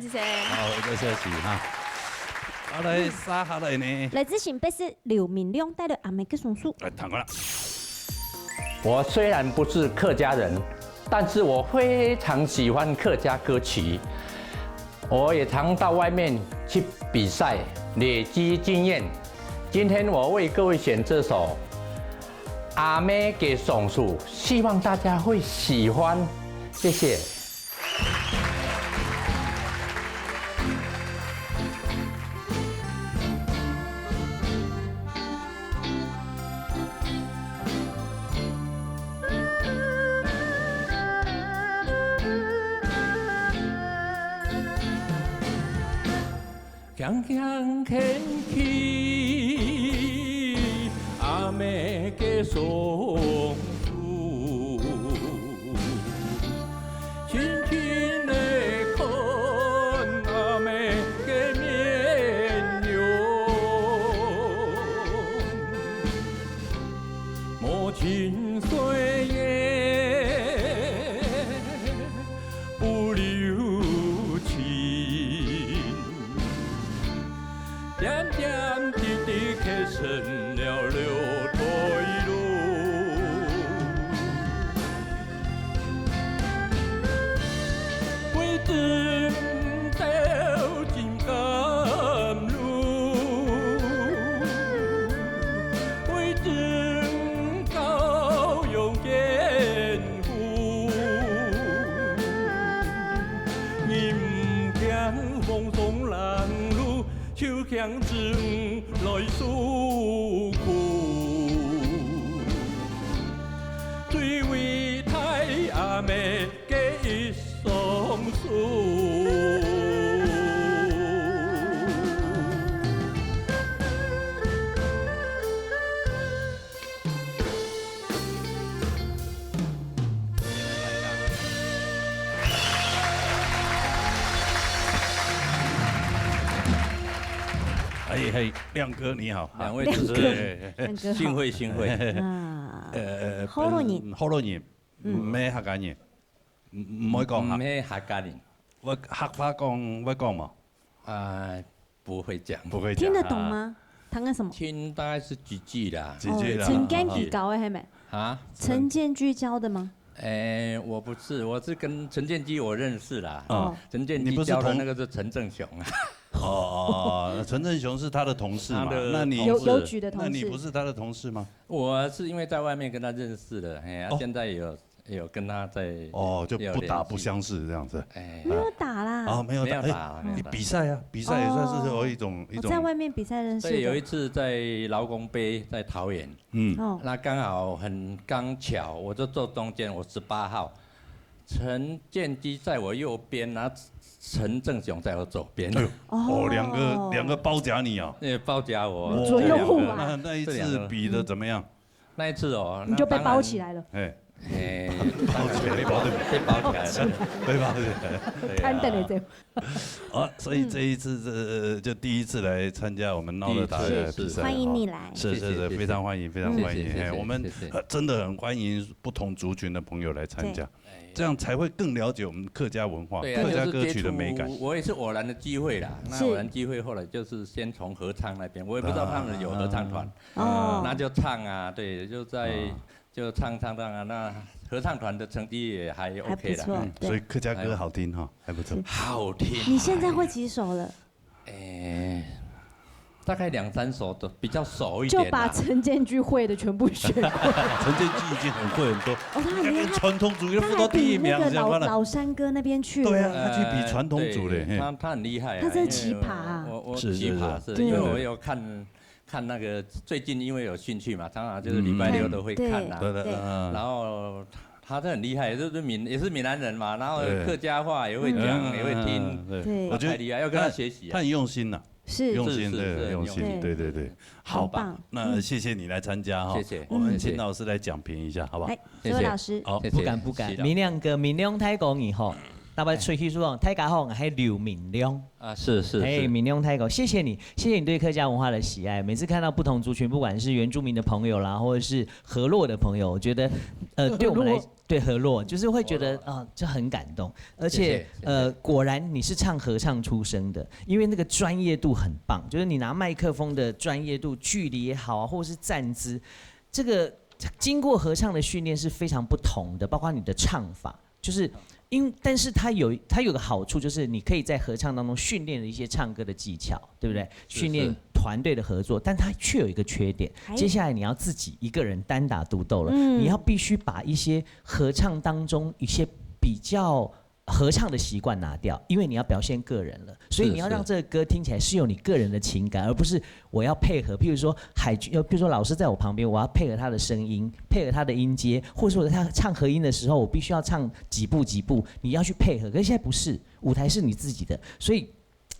谢，好，我们休息哈。好，来，接下来呢？来自新北市刘明亮带来阿妹个送书。来，谈过了。我虽然不是客家人，但是我非常喜欢客家歌曲。我也常到外面去比赛，累积经验。今天我为各位选这首《阿妹个送书》，希望大家会喜欢。谢谢。轻轻牵起阿妹个双手，轻轻地看阿妹个面容。 无情岁月不留情，点点滴滴刻成了流水路。 为争朝夕甘露，为争朝阳见父。人行风霜冷露，手牵手来诉苦。最伟大阿妹 个一双手。哎，嘿，亮哥你好。两位主持人，亮哥。亮哥好。幸会，幸会。啊。呃，好多年。嗯，好多年。 嗯。毋係客家人，毋，毋會講客。毋係客家人。會客話講，會講無？啊，不會講。不會講。聽得懂嗎？啊。聽得什麼？聽大概是幾句啦。幾句啦。哦，陳建基教的係無？啊？陳建基教的嗎？哎，我不是，我是跟陳建基我認識啦。哦。陳建基教的那個是陳正雄啊。你不是同，哦，哦，哦，陳正雄是他的同事嘛，他的同事。那你，有，郵局的同事。那你不是他的同事嗎？我是因為在外面跟他認識的，嘿，啊，哦。現在有 有跟他在，哦，就不打不相識這樣子。有聯繫。哎。沒有打啦。哦，沒有打，沒有打，哎，沒有打。你比賽啊，比賽也算是有一種，哦。一種。我在外面比賽認識的。對，有一次在勞工杯，在桃園，嗯。哦。那剛好很剛巧，我就坐中間，我十八號，陳建基在我右邊，然後陳正雄在我左邊。哎呦，哦，哦。兩個，兩個包夾你啊。那包夾我。左右護航。那，那一次比得怎麼樣？ 那一次哦，你就被包起來了。那當然，哎。哎，包起來，被包起來。被包起來了。被包起來了。對啊。攤等了這。啊，所以這一次是，嗯。就第一次來參加我們鬧熱打的比賽。第一次，是。歡迎你來。是，是，是，謝謝，謝謝。非常歡迎，非常歡迎。謝謝，謝謝，哎，我們，謝謝。呃，真的很歡迎不同族群的朋友來參加。對。 哎。這樣才會更了解我們客家文化，對啊，客家歌曲的美感。就是接觸，我也是偶然的機會啦。那偶然機會，後來就是先從合唱那邊，我也不知道他們有合唱團。啊。哦。那就唱啊，對，就在，啊。就唱唱唱啊，那合唱團的成績也還OK啦。還不錯，嗯，對。所以客家歌好聽哈，還不錯。是。好聽。你現在會幾首了？ 哎，大概兩三首都比較熟一點啦。就把陳建基會的全部學過。陳建基已經很會很多，哦，他很厲害。傳統族語都不知道第一名，他還比那個老，想法了。老山歌那邊去了。對啊，他去比傳統族的，哎，對，嘿。他，他很厲害啊，他真的奇葩啊。因為我，我，是，是，是。奇葩是，對。因為我有看，看那個，最近因為有興趣嘛，常常就是禮拜六都會看啊。嗯。對，對，對。嗯。然後他是很厉害，就是闽，也是闽南人嘛，然后客家话也会讲，嗯。也会听，嗯，对。对。我觉得他太厉害，要跟他学习啊。他，他很用心呐，是。用心，是，是，对，是，很用心。用心，对，对，对。好吧，很棒。那谢谢你来参加哈，谢谢，我们请老师来讲评一下，好不好？来，谢谢。这位老师。好。谢谢。不敢，不敢。是的。明亮哥，明亮大哥你好，大家出去说，大家好，我是刘明亮。 啊，是，是，嘿，是。明亮大哥，谢谢你，谢谢你对客家文化的喜爱。每次看到不同族群，不管是原住民的朋友啦，或者是河洛的朋友，我觉得，呃，对我们来，河洛。对，河洛，就是会觉得，河洛。啊，就很感动。而且，谢谢，谢谢。呃，果然你是唱合唱出身的，因为那个专业度很棒，就是你拿麦克风的专业度、距离也好啊，或者是站姿，这个经过合唱的训练是非常不同的，包括你的唱法，就是因，但是它有，它有个好处，就是你可以在合唱当中训练了一些唱歌的技巧，对不对？是，训练团队的合作，是。但它却有一个缺点，哎。接下来你要自己一个人单打独斗了，嗯。你要必须把一些合唱当中一些比较合唱的习惯拿掉，因为你要表现个人了，所以你要让这个歌听起来是有你个人的情感，是，是。而不是我要配合。譬如说海军，呃，譬如说老师在我旁边，我要配合他的声音，配合他的音阶，或者说他唱和音的时候，我必须要唱几步几步，你要去配合。可是现在不是，舞台是你自己的，所以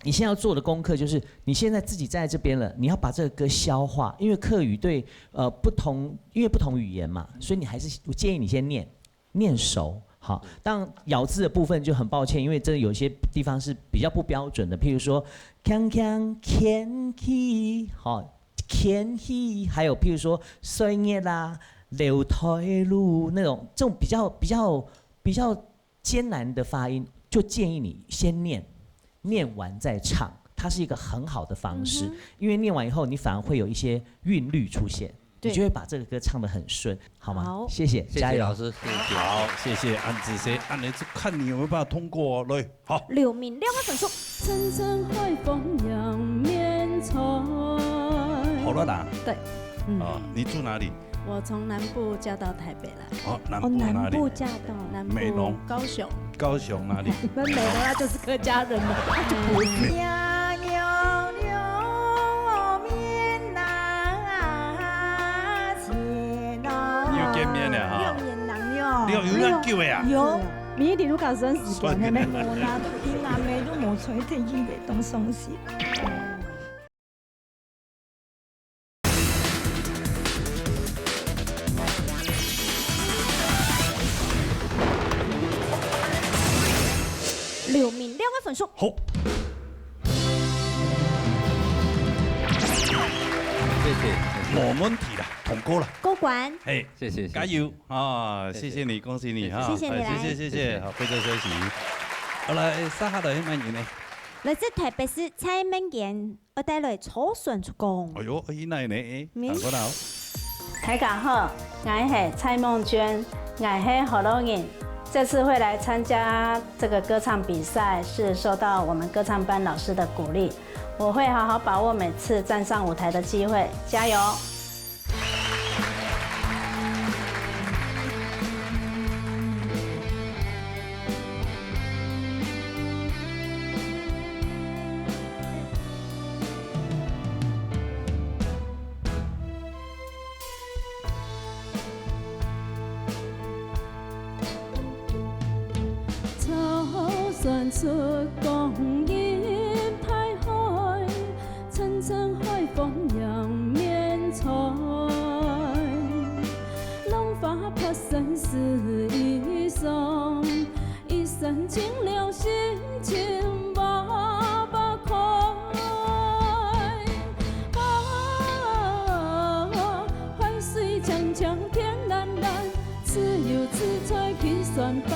你现在要做的功课就是，你现在自己在这边了，你要把这个歌消化，因为客语对，呃，不同，因为不同语言嘛，所以你还是，我建议你先念，念熟。好，当然咬字的部分就很抱歉，因为真的有些地方是比较不标准的，譬如说，锵锵锵锵，好，锵锵，还有譬如说，岁月啦、楼梯路那种，这种比较，比较，比较艰难的发音，就建议你先念，念完再唱，它是一个很好的方式，嗯哼。因为念完以后，你反而会有一些韵律出现，对。你就会把这个歌唱得很顺，好吗？好。谢谢，谢谢加油。老师，谢谢。好，谢谢安子谢，按呢就看你有没有办法通过哦。来，好。刘明亮个分数。层层海风迎面吹。好了啦。对，嗯。啊，你住哪里？我从南部嫁到台北来。 哦，南部哪里？哦，南部嫁到。南部美浓。高雄。高雄哪里？那美浓那就是客家人了。你又见面了哈。你有，有恁久个啊？有，明天就開始算時間，算時間。無啦，都已經南美都無吹，天氣會當傷心。 劉明亮个分數。好。謝謝，謝謝。無問題啦，通過啦。過關。嘿，謝謝，謝謝。加油啊！謝謝。謝謝你，恭喜你哈。謝謝你來。哎，謝謝，謝謝。謝謝。好，非常恭喜。好，來，接下來係麼人呢？來自台北市蔡孟娟。 愛帶來坐船出港。哎喲，哎，哪呢？哎，嗯。大家好。大家好，𠊎係蔡孟娟，𠊎係河洛人。這次會來參加這個歌唱比賽，是受到我們歌唱班老師的鼓勵。我會好好把握每次站上舞台的機會，加油！ 坐船出港入大海，層層海風迎面吹。浪花拍成絲衣裳，一身清涼心情活活開。啊，海水清清天藍藍， 自由自在去船班，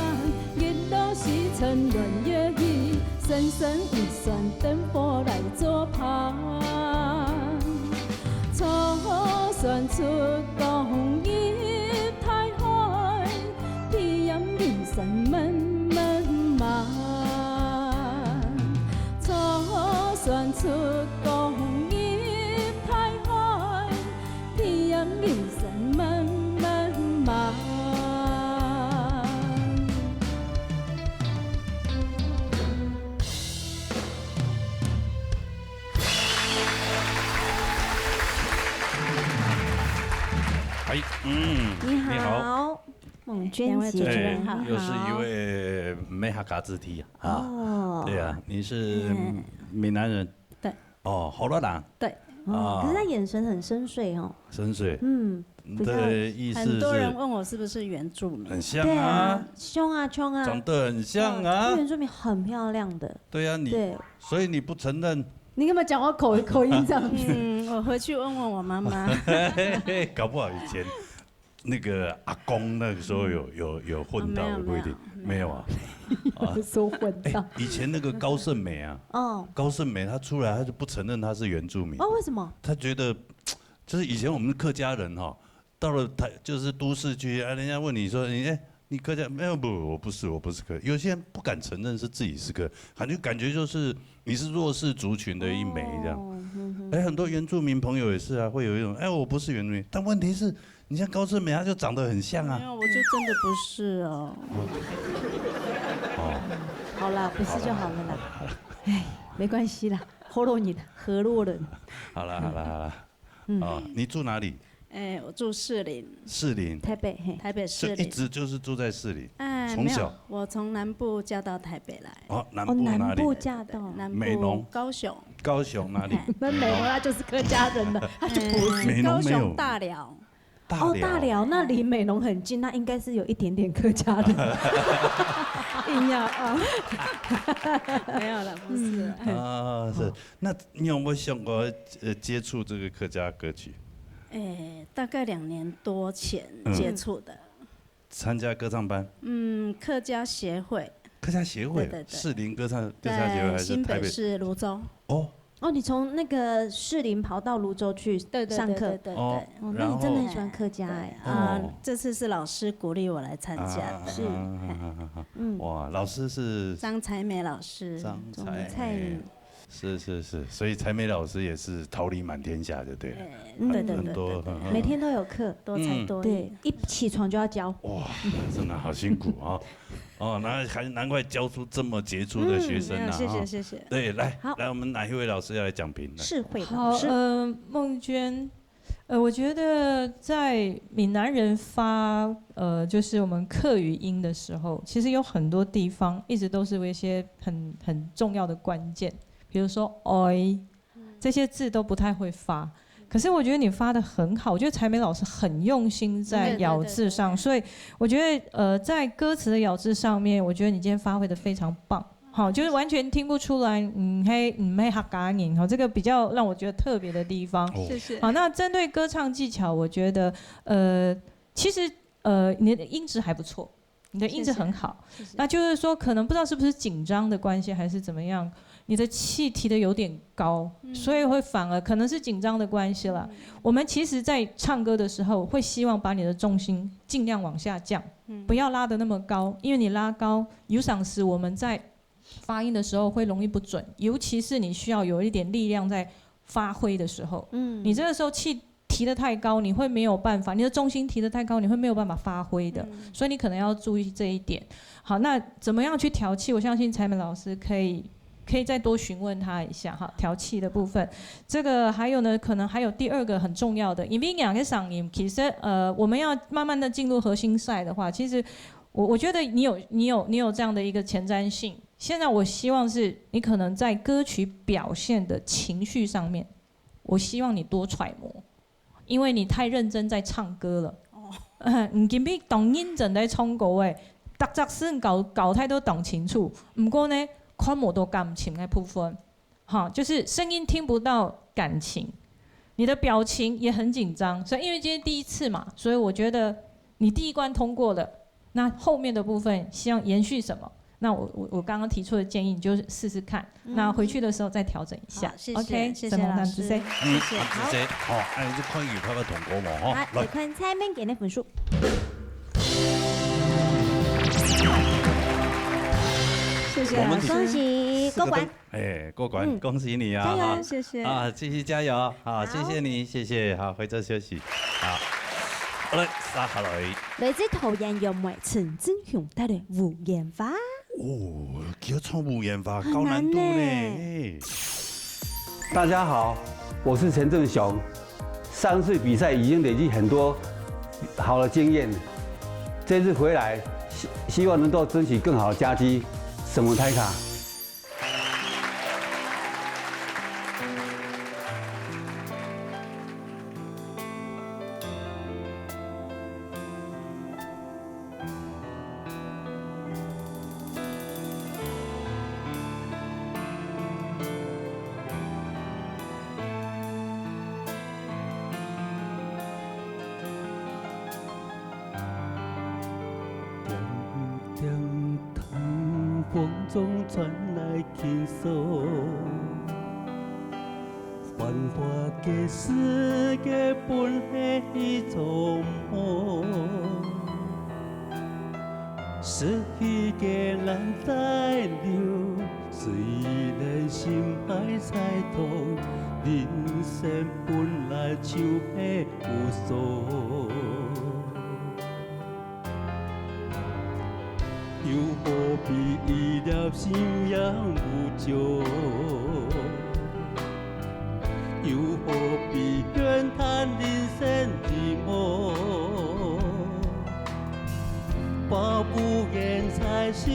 日落西沉亂月起，生生一船燈火來做伴。坐船出港入大海，鼻炎人生悶悶慢。坐船出港入大海， 鼻炎人生悶悶慢。哎，嗯，你好。你好。孟娟姐姐，两位主持人好。又是一位梅哈嘎子弟啊。啊，哦，对啊，你是嗯闽南人。对。哦，河洛人。对，哦，啊可是她眼神很深邃哦，深邃。嗯，你的意思很多人是问我是不是原住民。很像对啊啊，，胸啊胸啊，长得很像啊原。住民很漂亮的，对啊，你对，所以你不承认，你干嘛讲话口口音这样子？嗯，我回去问问我妈妈。搞不好以前那个阿公那个时候有有有混到，哦没有也不一定，没有没有啊。说混哎到，以前那个高胜美啊，哦高胜美她出来，她就不承认她是原住民，哦，为什么？她觉得就是以前我们客家人哈，到了台就是都市去啊，人家问你说，你哎，你客家没有？不，我不是，我不是客。有些人不敢承认是自己是客，感觉感觉就是你是弱势族群的一枚这样。哦嗯哼哎，很多原住民朋友也是啊，会有一种哎，我不是原住民，但问题是，你像高胜美，她就长得很像啊。没有，我就真的不是哦。哦，好啦，不是就好了啦。哎，没关系啦，河洛人，河洛人。好了好了好了，嗯啊，你住哪里？哎，我住士林，士林，台北嘿，台北就一士林。直就是住在士林。哎，从小没有，我从南部嫁到台北来。哦，南哦，部哪里？南部嫁到南美浓部高雄。高雄哪里？那美浓她就是客家人了，她就不是。美浓没有高雄大寮。大哦，大寮。寮那离美浓很近，那应该是有一点点客家人。硬要啊。没有了，不是。啊，是。那你有没有想过呃接触这个客家歌曲？哎，大概两年多前嗯接触的。参加歌唱班？嗯，客家协会。客家协会，对对对士林歌唱歌唱协会还是在新北台北？市芦洲。哦哦，你从那个士林跑到芦洲去对对上课对对对哦对。哦，那你真的很喜欢客家哎。对啊哦，这次是老师鼓励我来参加的。是。嗯，哇，老师是张彩美老师。张张彩彩美，是是是，所以彩美老师也是桃李满天下，就对了。哎，嗯对对很多对对对，很每天都有课，多才多艺对。，一起床就要教。哇，真的好辛苦啊！哦，那还难怪教出这么杰出的学生呢。嗯没有，谢谢哈谢谢。对，来，好来，我们哪一位老师要来讲评呢？世慧好，老师，呃，孟娟，呃，我觉得在闽南人发，呃，就是我们客语音的时候，其实有很多地方一直都是有一些很很重要的关键，比如说 oi 这些字都不太会发。可是我觉得你发的很好，我觉得彩美老师很用心在对对咬字上，对对所以我觉得呃，在歌词的咬字上面，我觉得你今天发挥的非常棒。好，就是完全听不出来，嗯，嘿，嗯，嘿，客家人，好，这个比较让我觉得特别的地方。哦谢谢。好，那针对歌唱技巧，我觉得，呃，其实呃，你的音质还不错，你的音质谢谢很好。谢谢那就是说，可能不知道是不是紧张的关系，还是怎么样，你的气提的有点高，所以会反而可能是紧张的关系啦。我们其实，在唱歌的时候，会希望把你的重心尽量往下降，不要拉得那么高，因为你拉高，有赏时我们在发音的时候会容易不准，尤其是你需要有一点力量在发挥的时候，嗯，你这个时候气提得太高，你会没有办法，你的重心提得太高，你会没有办法发挥的，所以你可能要注意这一点。好，那怎么样去调气？我相信彩美老师可以可以再多询问他一下哈，调气的部分。这个还有呢，可能还有第二个很重要的，因为两个嗓音，其实呃，我们要慢慢的进入核心赛的话，其实我我觉得你有你有你有这样的一个前瞻性。现在我希望是你可能在歌曲表现的情绪上面，我希望你多揣摩，因为你太认真在唱歌了。哦，你今日当认真在唱歌诶，逐隻字搞搞太多当清楚，毋过呢，看无到感情的部分，哈，就是声音听不到感情。你的表情也很紧张，所以因为今天第一次嘛，所以我觉得你第一关通过了，那后面的部分希望延续什么？那我我我刚刚提出的建议，你就试试看，那回去的时候再调整一下。好，谢谢 OK，谢谢沈宏老师，南之 C。 嗯，谢谢。啊，谢谢。好，哎，这看有看到通过无？哈，来，来，看蔡明给的分数。谢谢我们老师。恭喜过关。哎，过关，嗯恭喜你啊！加油哈谢谢。啊，继续加油啊！谢谢你，谢谢。好，回头休息。好，好了，接下来。来自桃园杨梅陈振雄带来《无言花》。哦，叫唱《无言花》，很高难度难呢呢。大家好，我是陈振雄。三岁比赛已经累积很多好的经验，这次回来，希希望能够争取更好的佳绩。什么泰卡？点点糖，风中传来轻松。繁华个世界本是一场梦，逝去个人在流，虽然心还在痛，人生本来就系无常。 又何必一粒心也无救？又何必怨叹人生寂寞？把无言在心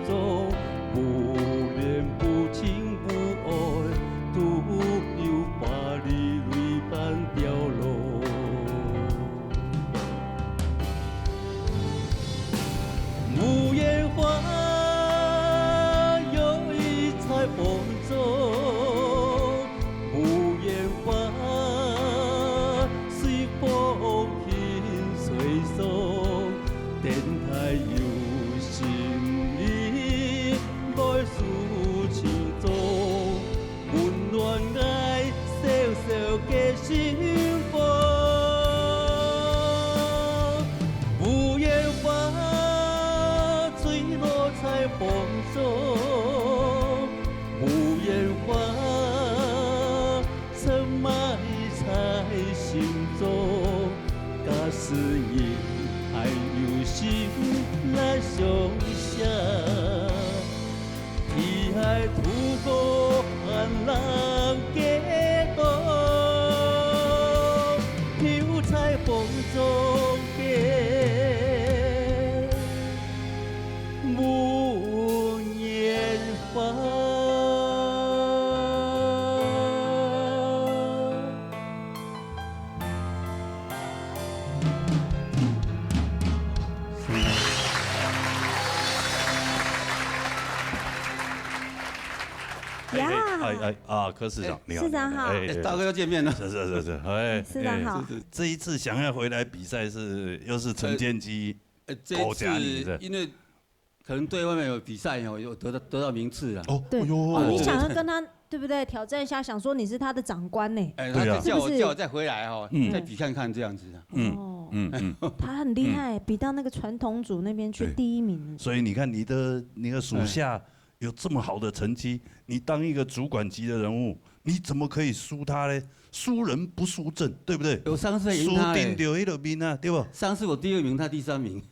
中，不怜不亲不爱，徒留花里泪般飘落。 无言花摇曳在风中，无言花随风轻吹送，等待有心人来诉情衷。 温暖𠊎小小个心房。无言花吹落在风中，无言花深埋在心中。假使你还有心来相惜， 遗爱渡过寒冷个冬，飘在风中个木棉花。 呀，哎哎啊，柯市长，你好，市长好哎，哎，大哥又见面了。是是是是，哎，市长好哎，这一次想要回来比赛是又是陈建基呃，这一狗夹你的次因为可能对外面有比赛哦，有得到得到名次啊。哦，对，哎呦哦，你想要跟他对不对挑战一下，想说你是他的长官呢，哎，对啊他就叫我是不是？叫我再回来哦，嗯再比看看这样子啊。嗯哦，嗯嗯，他很厉害，比到那个传统组那边去对第一名。所以你看你的那个属下有这么好的成绩，你当一个主管级的人物，你怎么可以输他呢？输人不输阵，对不对？有上次还输赢他嘞，定掉一个兵啊，对不？上次我第二名，他第三名。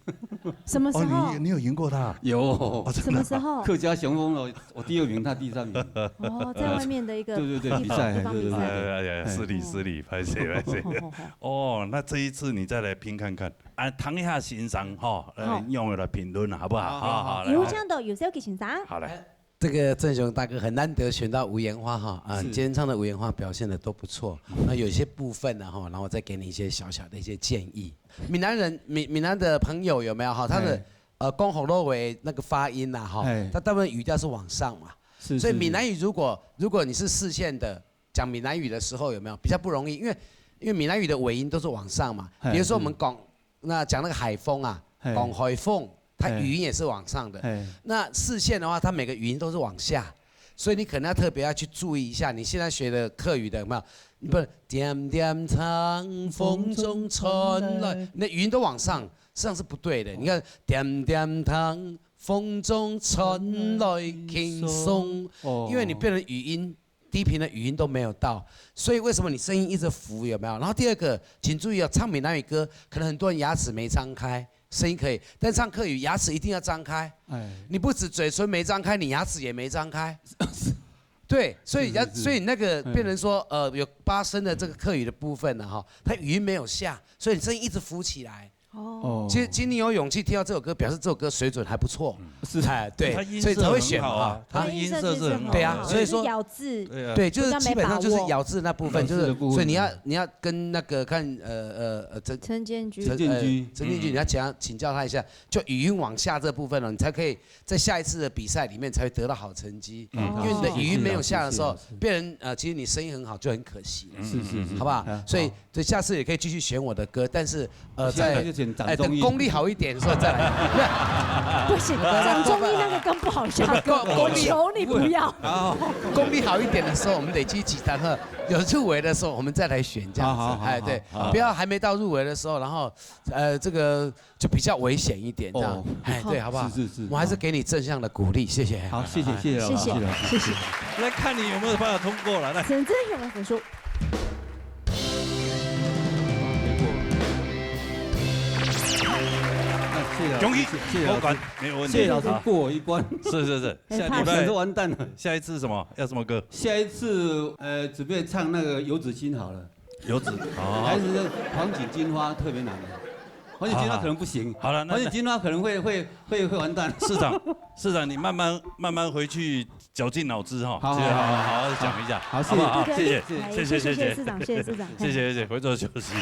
什么时候哦，？你你有赢过他？有哦，真的什么时候？客家雄风哦，我第二名，他第三名。哦，在外面的一个对对对，地方比赛，地方比赛。对对对对。哎哎哎，失礼失礼，拍谁拍谁。吼吼吼哦，那这一次你再来拼看看啊，唐夏先生哈，好呃，用来评论好不好？好好好好，来有请到有小吉先生。好来，这个正雄大哥很难得选到无言花哈啊，是今天唱的无言花表现的都不错。那有一些部分呢哈，然后我再给你一些小小的一些建议。闽南人，闽闽南的朋友有没有哈？他的哎呃讲福佬话那个发音呐哈哎，他大部分语调是往上嘛，是，所以是闽南语如果如果你是四县的讲闽南语的时候有没有比较不容易？因为因为闽南语的尾音都是往上嘛，哎比如说我们讲那讲那个海风啊，哎讲海风，它哎语音也是往上的。哎，那四县的话，它每个语音都是往下，所以你可能要特别要去注意一下，你现在学的客语的有没有？你不能点点唱，风中传来，你的语音都往上，实际上是不对的。你看点点唱，风中传来轻松，哦因为你变成语音低频的语音都没有到，所以为什么你声音一直浮有没有？然后第二个，请注意哦，唱闽南语歌，可能很多人牙齿没张开，声音可以，但唱客语牙齿一定要张开。哎，你不止嘴唇没张开，你牙齿也没张开。对，所以要，是是是所以那个嗯变成说，呃，有八声的这个客语的部分呢，哈，它语音没有下，所以你声音一直浮起来。哦。其实，其实你有勇气听到这首歌，表示这首歌水准还不错。是。哎，对，他音色所以才会选嘛，很好啊，哈。他的音色是很好的。对啊，所以说，咬字，对啊。对，就是基本上就是咬字那部分，就是，咬字的部分。所以你要，你要跟那个看，呃，呃，呃，陈，陈建钧。陈，陈建钧。呃，陈建钧，你要请，请教他一下，就语音往下这部分了，你才可以在下一次的比赛里面才会得到好成绩。嗯。因为你的语音没有下的时候，谢谢老师，谢谢老师。别人，呃，其实你声音很好，就很可惜了。是，是，是。好不好？啊，所以，好。所以下次也可以继续选我的歌，但是，呃，在，现在就选掌中音。哎，等功力好一点的时候再来。不行，掌中音那个更不好下歌，功，功力，我求你不要。哦。功力好一点的时候，我们累积几堂课，有入围的时候，我们再来选这样子。好，好，好，哎，对，好，好。不要还没到入围的时候，然后，呃，这个就比较危险一点，这样。哦。哎，对，好不好？是，是，是。我还是给你正向的鼓励，谢谢。好，谢谢，谢谢老师，谢谢，谢谢老师。谢谢。来看你有没有办法通过了，来。陈真勇的分数。那谢谢老师，恭喜，谢谢老师，过关，没有问题。谢谢老师，啊。过我一关。是，是，是，哎，下礼拜，怕死。完蛋了。下一次什么？要什么歌？下一次，呃，准备唱那个《游子心》好了。游子，哦。还是《黄锦金花》特别难的。《黄锦金花》可能不行。好，好，好。好了，那，《黄锦金花》可能会，会，会，会完蛋。市长，市长，你慢慢，慢慢回去绞尽脑汁哈，好，好，好，好，好好好，好好想一下，好，好不好？谢谢。谢谢，谢谢，谢谢，谢谢，谢谢市长，谢谢市长。谢谢，谢谢，回座休息。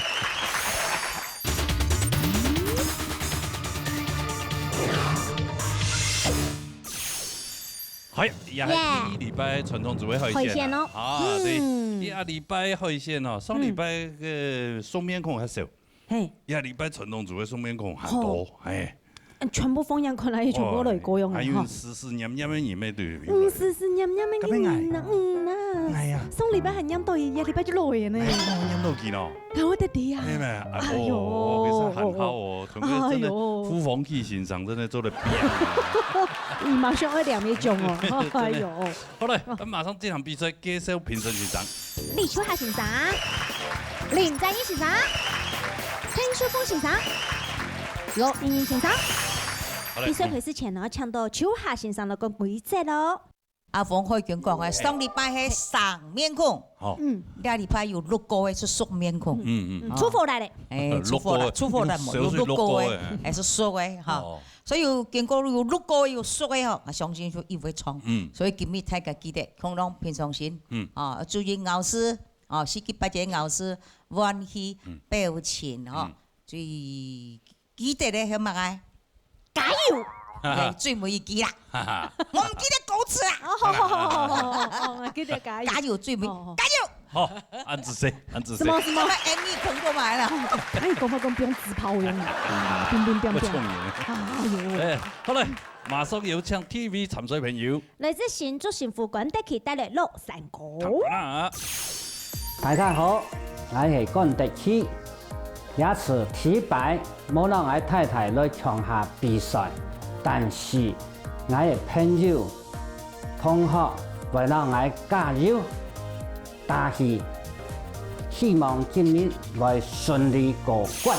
好，也係第一禮拜傳統組會開始啦。開始咯。啊，對，嗯。第二禮拜開始哦，上禮拜个熟面孔較少，嘿。這禮拜傳統組會熟面孔還多，吼。嘿。嗯，全部放眼看來，全部都係高雄人吼。哦，還有濕濕黏黏个人咩對面。嗯，濕濕黏黏个人啊，嗯啊。哎呀。上禮拜還黏到佢，這禮拜就落雨呢。哎，哦，黏到佢咯。哎，我的天啊。係咩？哎喲，哎喲。其實還好哦，團隊真的，哎喲。呼風氣先生真的做得變。你馬上愛兩米九哦，真的。哎喲。好了，咱馬上進行比賽，介紹評審先生。李秋霞先生、林正義先生、陳淑鳳先生、羅英英先生。好嘞。比賽開始前呢，請到秋霞先生來講規則哦。阿鳳開拳講誒，上禮拜係生面孔，好。嗯。這禮拜有六個誒係熟面孔。嗯，嗯。嗯，出貨來了。誒，出貨了，六個誒，出貨了，有六個誒，六個誒。還係熟誒，哈。哦。 所以有經過有六個有熟个吼，𠊎相信就一會唱。嗯。所以今日大家記得，共同平常心，嗯。啊，注意咬字，啊，四肢八節咬字，語氣，嗯。表情，吼，嗯。最記得个係麼个？加油！誒，最尾一句啦。哈哈。莫毋記得歌詞啊。哦，好，好，好，記得加油。加油，最尾，哦，哦。加油！ 好，恁仔細，恁仔細。什麼，什麼？該麼Amy捧過來了。哎，講話講不用紙炮用，乒乒乓乓。不聰明。哎喲。哎，好了，馬上有請第一位參賽朋友。來自新竹新湖關德區帶來老山歌。好啦。大家好，𠊎係關德區。這次第一擺無摎𠊎太太來共下比賽，但是𠊎个朋友、同學會摎𠊎加油。 打氣，希望今日會順利過關。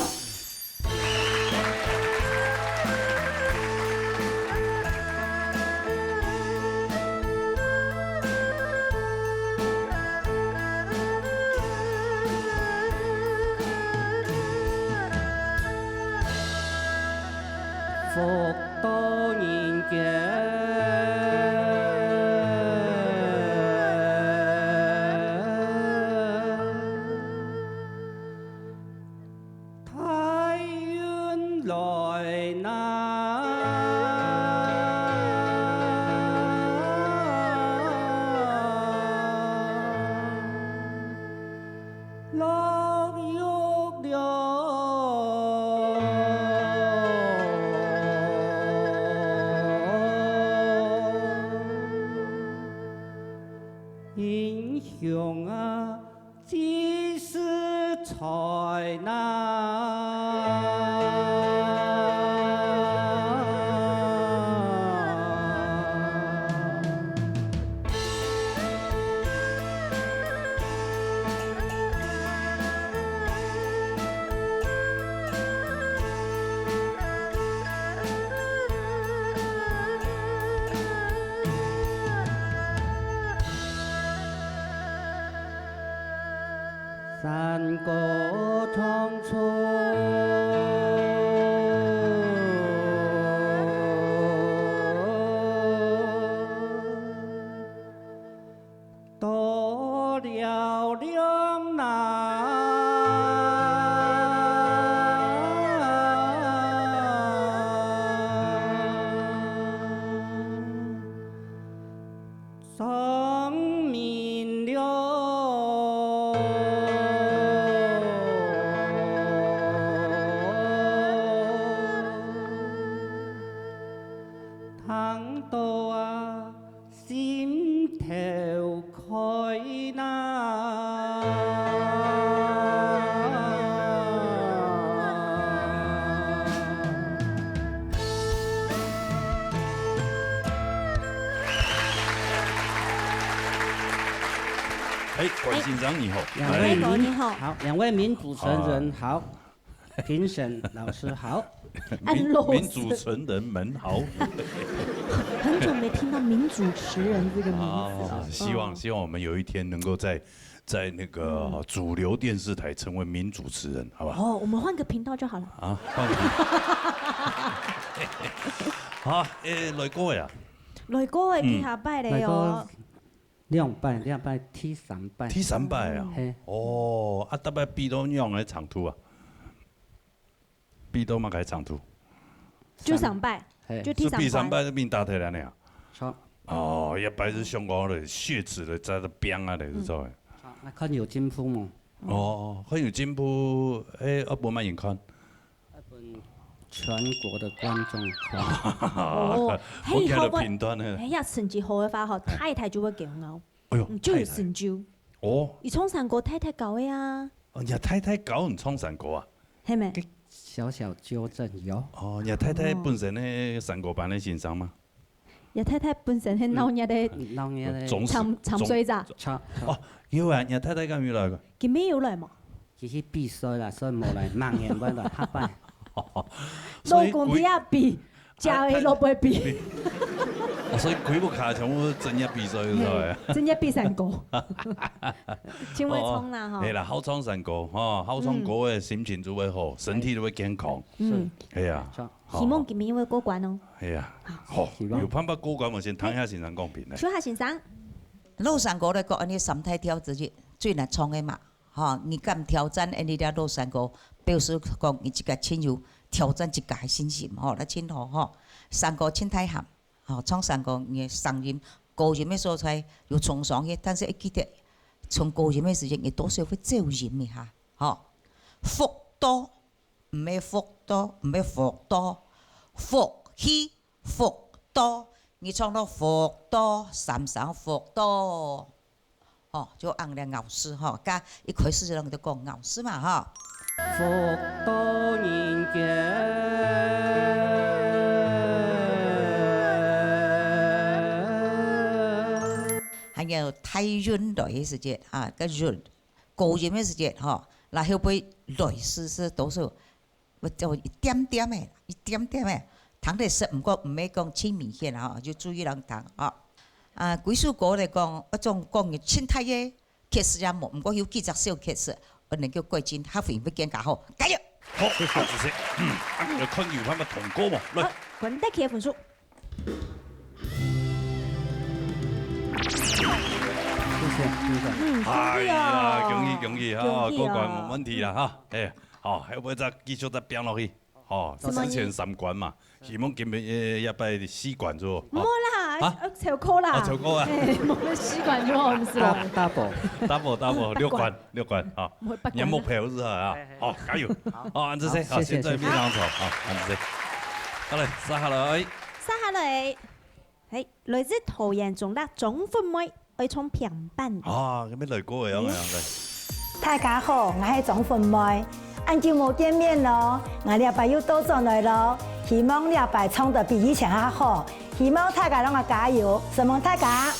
行到啊，心頭開啦。哎，關先生你好。两位民-，哎，你好。好，两位民主持人好。啊。评审老师好。民-，民主持人们好。很久没听到民主持人这个名字了。啊，希望，嗯。希望我们有一天能够在，在那个，嗯。主流电视台成为民主持人，好吧？哦，我们换个频道就好了。啊，换个频道。好，哎，来过呀。来过的，嗯。第下摆了哟。来过。 两摆，两摆，第三摆。第三擺啊？嘿。哦，啊，逐擺比到仰个程度啊？比到麼个程度？就上擺，嘿。就第三擺。係比上擺，係比打忒了呢啊？著。哦，一擺係上高个，血脂个，在這邊啊，係做个。嗯。著，該看有進步無？哦，看有進步，誒，愛分麼人看？ 愛分全國的觀眾看。哦，嘿，好个，評斷呢。嘿呀，成績好个話吼，太太就會驕傲。哎喲，嗯，就有成就。太太。哦。你唱山歌太太教个啊。哦，你太太教你唱山歌啊？係無？小小糾正，有。哦，你太太本身呢，哦。山歌班个先生嗎？ 你太太本身係鬧熱个，鬧熱个。總是，長，長衰仔。長，長。哦，有啊，你太太敢有來過？今晡日有來無？佢去比賽啦，所以無來，明年會來，下擺。所以老公佢也比，啊，嫁个老婆比。哦，所以規屋下全部專業比賽，係毋係？嘿，專業比山歌。真會唱啦，哦，吼。係啦，好唱山歌，吼，好唱歌个心情就會好，嗯。身體就會健康。嗯。係啊。著。 好。希望今晡日會過關哦。係啊，好，希望。有辦法過關無？先聽下先生講評呢。秋霞先生。老山歌來講，恁呢三大調之一，最難唱个嘛。吼，你敢挑戰恁呢條老山歌，表示講你自家盡有挑戰自家个信心，吼，來盡好，吼。山歌盡大喊，吼，唱山歌你个聲音，高音个所在有衝上去，但是愛記得，唱高音个時間，你多少會走音一下，吼。福到 毋係福到，毋係福到，福氣，福到，你唱到福到，三聲福到。吼，就恁樣咬字吼，該一開始就人就講咬字嘛吼。福到人間。還有大運來个時節啊，該運 高音个時節吼，然後會來試試多數，會做一點點个，一點點个，聽得識，毋過毋係講盡明顯吼，就注意人聽吼。啊，歸首歌來講，一種講盡大个缺失也無，毋過有幾隻小缺失，我能夠改進，下回會更加好，加油！好，好，主持人，嗯，啊，來看有辦法通過無？來。好，關大家个分數。 謝謝，謝謝。嗯，恭喜哦。哎呀，恭喜，恭喜哈，恭喜哦。過關無問題啦哈。哎，好，後尾再繼續再拼落去。哦，什麼意思？之前三關嘛，希望今晡日，呃，這擺四關做。無啦，啊？呃，超過啦。啊，超過啊。哎，無四關就好，毋係啦。Dou-，double。Double，double，六關，六關啊。無八關啦。你目標係啊？好，加油。好。好，恁仔細，好，謝謝，謝謝。現在非常好，好，恁仔細。好嘞，接下來。接下來。 嘿，來自桃園中壢張惠妹，愛唱平板。啊，該邊來過个，樣个，樣个。大家好，𠊎係張惠妹。恁久無見面咯，𠊎這擺又倒轉來咯，希望這擺唱得比以前較好，希望大家攏愛加油，承蒙大家。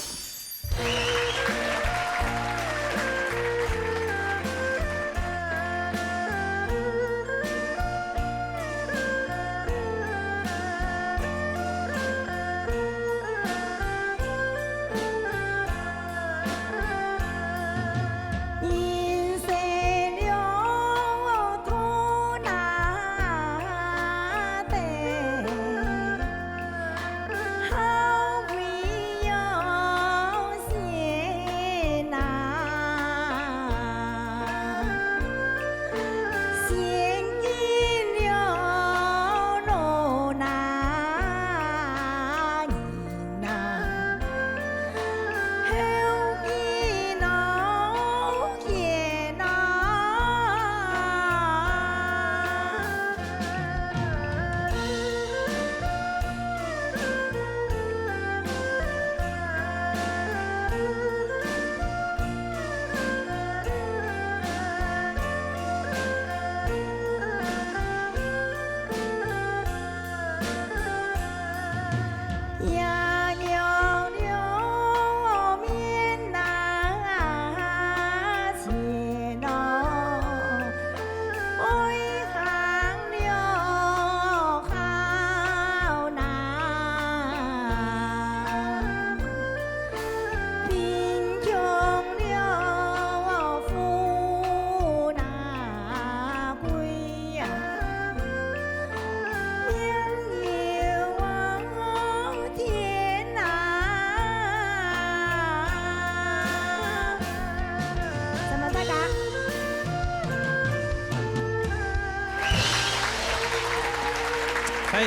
哎，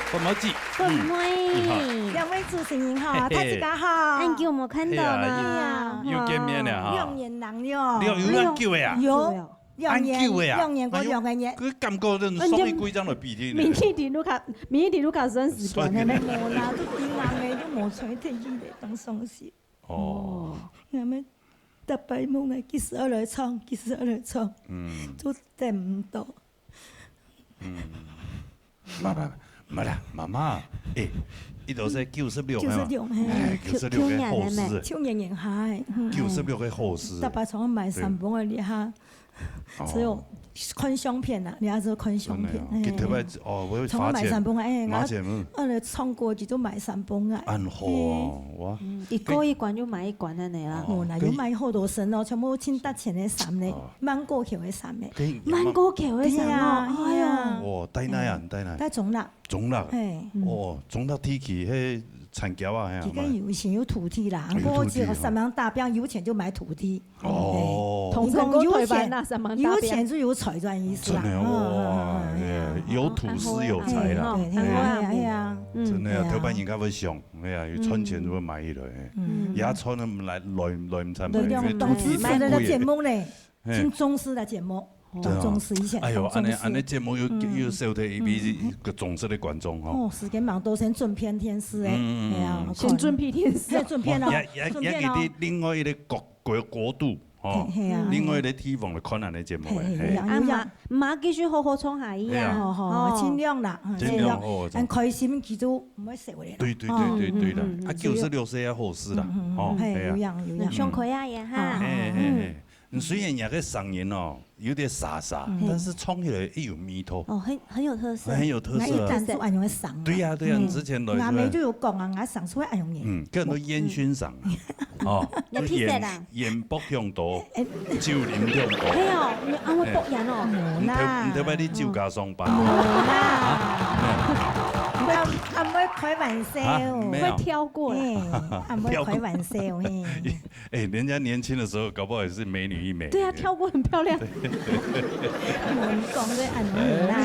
郭妹子，郭妹。嗯，你好。两位主持人哈，嘿嘿。大家好。恁久無看到啦。哎呀，又，又見面了哈。兩年零了。你有，有恁久个啊？有，兩年，恁久个啊？兩年過兩个月。哎呦，這感覺真係送你幾張个筆記呢。明天的盧卡，明天的盧卡算時間个呢。算。無啦，都幾年个，都無出去个，當傷心。哦。哦。𠊎們逐擺問个，幾時愛來唱，幾時愛來唱，嗯。都等毋到。嗯。媽媽，媽啦，媽媽，哎，你都係九十六个嘛？九十六，嘿。哎，九十六个好事。舊年个咩？舊年个，嗨，嗯。九十六个好事。逐擺唱買三本个，你哈。 哦。只有看相片啦，你還是看相片，真的哦。嘿。佢特別，哦，會罰錢。常常買三本啊，哎，罰錢，嗯。啊，唱歌就買三本啊。恁好哦，嘿。哇。嗯，一個一罐就買一罐恁樣啦。哦，無啦，有買好多身哦，全部盡值錢个衫呢，哦。萬國橋个衫呢。可以，萬國橋个衫哦，對啊，哎喲。對啊。哇，戴哪啊？嗯。戴哪？戴中壢。中壢。嘿。哦，中壢地區，該田僑啊，係啊，佢个有錢有土地啦，有土地，毋過只有三張大票，有錢就買土地。 哦。嘿，通常有錢啦，有錢，三萬大邊。有錢就有財，這意思啦。真的哦，嗯，哇，嗯，嗯，哎呀，有土斯有財啦。嗯，哎呀，哎呀，嗯，真的啊，哎呀。頭擺人家會想，哎呀，有賺錢就會買起來，嗯。也賺得來，來，來毋慘，來，因為土地當重視个節目呢，嘿。真重視个節目，哦。當重視以前，哎喲，當重視。恁樣，恁樣節目又，嗯。又少忒一筆，嗯。个忠實个觀眾吼。哦，時間蠻多，先準備電視誒，嗯，嗯，嗯，哎呀，嗯。先準備電視。哎，準備哦，哇，也，也，準備哦。也，也，另外一個國 國，國度，吼，嘿，嘿啊。另外一個地方來看恁樣節目誒，嘿，嘿。有影，有影。啊，嘛，嘛繼續好好唱下去啊。係啊。吼，吼，哦。盡量啦，嗯，盡量，盡量。好好唱。恁開心，佢就毋會少个啦。對，對，對，對，對啦。哦。嗯，嗯，嗯，啊，九十六歲也好事啦，嗯，嗯，嗯，哦，嘿，係啊。有影，有影。嗯，上課啊，也哈。嘿，嘿，嘿，嘿。嗯。嗯，雖然若个聲音哦， 有點沙沙，嗯。但是唱起來又有味道。哦，很，很有特色。很有特色。𠊎一旦就恁樣个聲。對呀，對呀，嗯。之前來，𠊎阿姆就有講啊，𠊎聲出來恁樣个。嗯，叫做煙燻嗓啊。哦，也鼻塞啦。煙，煙爆忒多，哎。酒啉忒多。係哦，你恁會爆煙哦。哎。無啦。你頭，你頭擺你酒家上班。無啦。啊？阿，阿妹開玩笑。啊，沒有。會跳過啦。哎，阿妹開玩笑，嘿。 哎，人家年輕的時候搞不好也是美女一枚。對啊，跳過很漂亮。對。你講个恁樣啦。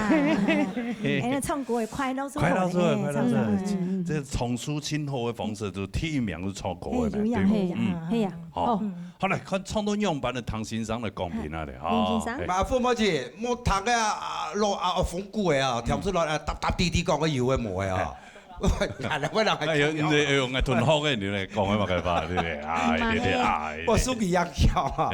哎，唱歌也快樂出來，快樂出來，哎，快樂出來。唱歌，嗯。這唱書盡好个方式，就第一名就唱歌个嘛，哎，有影，對不？有影，嗯。哎呀，好，哦。好，來看唱到樣般个唐先生來講評啊嘞，嗯，哈，唐先生。哎。嘛，父母親，莫讀个啊，老啊，風骨个啊，跳出來啊，答答滴滴講个有个無个啊。哎。 哎喲，你，哎喲，𠊎同學个，你來講个嘛，該把，對不對？哎，對，對，哎。我屬於一樣啊。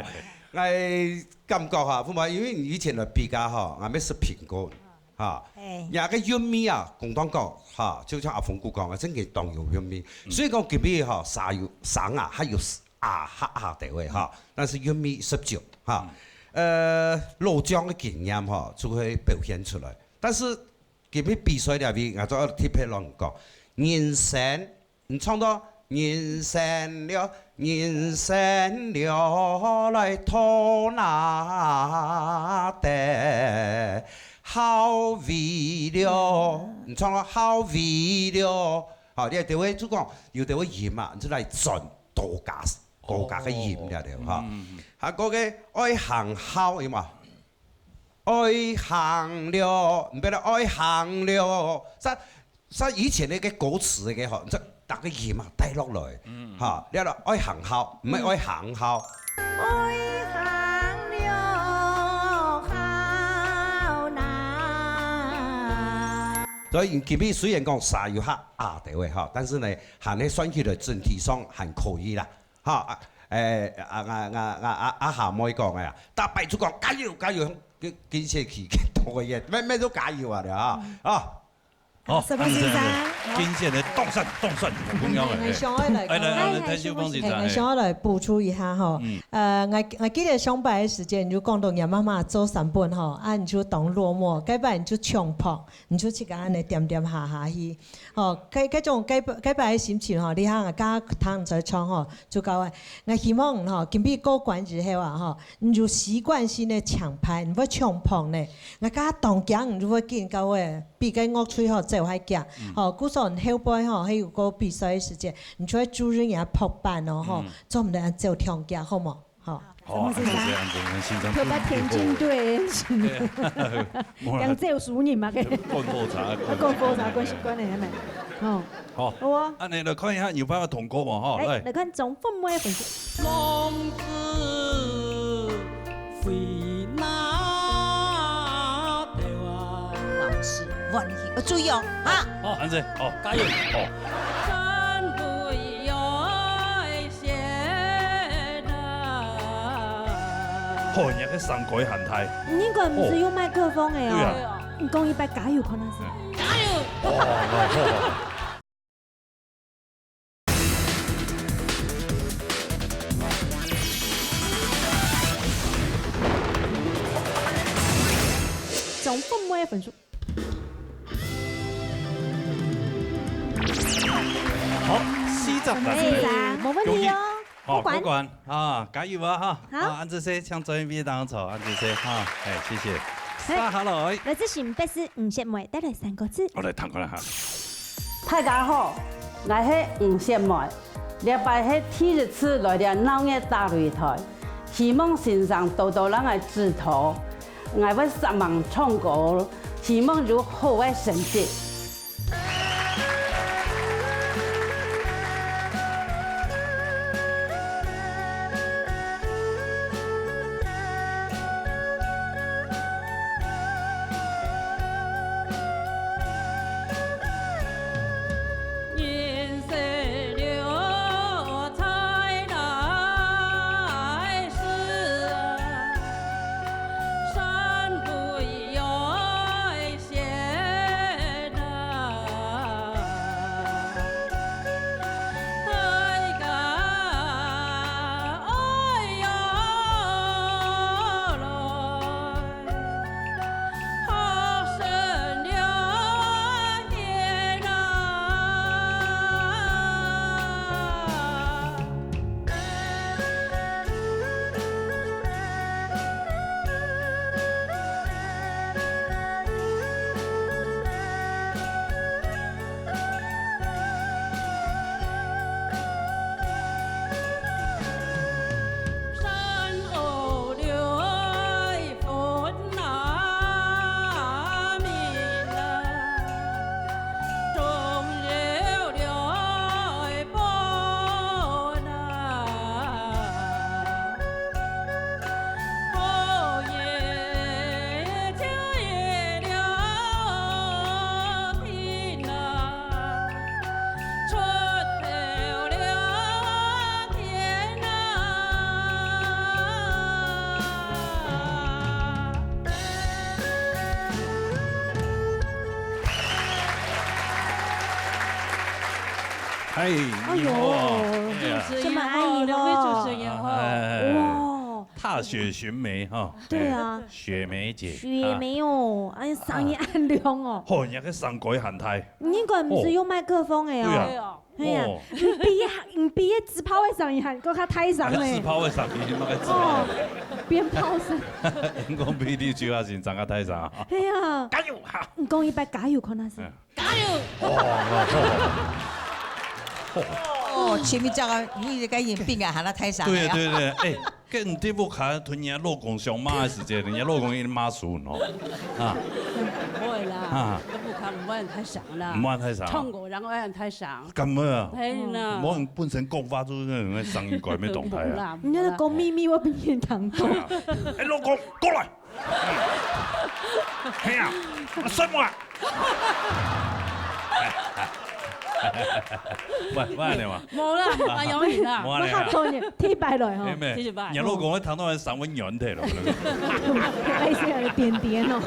𠊎感覺哈，父母，因為以前來比較哈，𠊎乜食蘋果，哈。哎。人家个韻味啊，講當講，哈，就像阿峰哥講个，真个當有韻味。嗯。雖然講今日哈，聲有，聲啊，還有啊，下下地位哈，但是韻味十足，哈。嗯。呃，老將个經驗哈，就會表現出來。但是 今日比賽這位，𠊎就愛特別摎你講，人生，你唱到人生了，人生了，來到哪得好味了？你唱到好味了，好，你就會就講，有就會吟啊，你就來轉多加，多加个音了，對哈。哦。嗯，嗯。還有个愛行好，有無？ 愛行了，毋係啦，愛行了。像，像以前那個歌詞那個吼，這那個音啊帶落來，嗯。哈，你看愛行好，毋係愛行好。愛行了，好難。所以今日雖然講聲有較啞个位哈，但是呢，還係算起來整體上還可以啦。 哈，啊，誒，啊，啊，啊，啊，啊，阿霞妹講个啊，逐擺就講加油，加油，跟，跟社區，跟多个耶，乜，乜都加油啊，對啊，啊。好，什麼先生？金線的當選，當選，同樣的，哎，想愛來講。哎，來，來，來，哎，來，秀芳先生，哎，哎。想愛來補充一下吼。嗯。呃，𠊎，𠊎記得上擺个時間，你就講到你媽媽做三本吼，啊，你就當落寞，該擺你就衝破，你就自家恁樣恬恬下下去。吼，該，該種，該，該擺个心情吼，你看啊，剛剛聽你在唱吼， 就夠啊！𠊎希望吼，今晡日過關以後啊，吼，你有習慣性个強拍，你會衝碰呢。𠊎剛當驚，你就會緊到位，比該樂隊吼走還驚。嗯。吼，故所你後背吼，還有個比賽个時間，你就會注意人家拍板哦，吼，嗯。做毋得恁走忒驚，好無？吼。哦，安子先生，安子先生，特別天津队，对啊，無啦，扬州熟人嘛，个。灌火柴，啊，灌火柴，灌习惯了，还没。哦，好，好啊。恁呢來看一下有辦法通過無？吼，哎，來。來看總分數个分數。王子回那头啊。老师，我问你，呃，注意哦，啊。好，安子，好，加油，好。 好，人家个聲開還大。你應該毋係用麥克風个哦。哦。對啊。你講一擺加油，看下先。加油！哦，好，好。總分數。 好，四十分。四十，無問題哦。恭喜。好，過關。過關啊，加油啊，哈。好。啊，恁仔細，請轉位當中坐，恁仔細，哈，哎，謝謝。嘿。接下來。來自新北市吳雪梅帶來三個字。我來讀看下。大家好，𠊎係吳雪梅，這擺係第一次來這鬧熱大擂台，希望先生多多摎𠊎指導。 𠊎會煞猛唱歌，希望有好个成績。 哎，哎喲，你好啊。哎呀。主持人好，兩位主持人好。哎。哇。踏雪尋梅哈。對啊。哎，雪梅姐。雪梅哦，哎呀，聲音恁亮哦。吼，人家个聲開還大。你應該毋係用麥克風个哦。哦。對啊。對哦。 嘿呀，哦。你比，你比个紙炮个聲音還閣較大聲呢。紙炮个聲音，那個紙炮。哦，鞭炮聲。人講比你酒啊聲音較大聲啊。嘿呀。加油哈！你講一擺加油，看下先。嗯。加油！哦，哦，前面這個有一個演兵啊，喊他大聲。對，對，對，哎， 該你在屋下同你老公相罵个時節，你老公一定罵輸哦。啊。毋會啦，啊。在屋下毋會恁大聲啦。毋會恁大聲啊。唱歌人會恁大聲。敢會啊？係啦。無，你本身講話就係該種聲音改變狀態啊。無啦，你那個講秘密，我比你聽到。哎，老公，過來。係啊，什麼啊？ 毋，毋恁樣嘛。無啦，毋恁樣啦。無恁樣啊。無恁樣，第一擺來吼。係咩？第一擺。你老公會聽到聲音軟忒咯。哎，係啊，點點哦。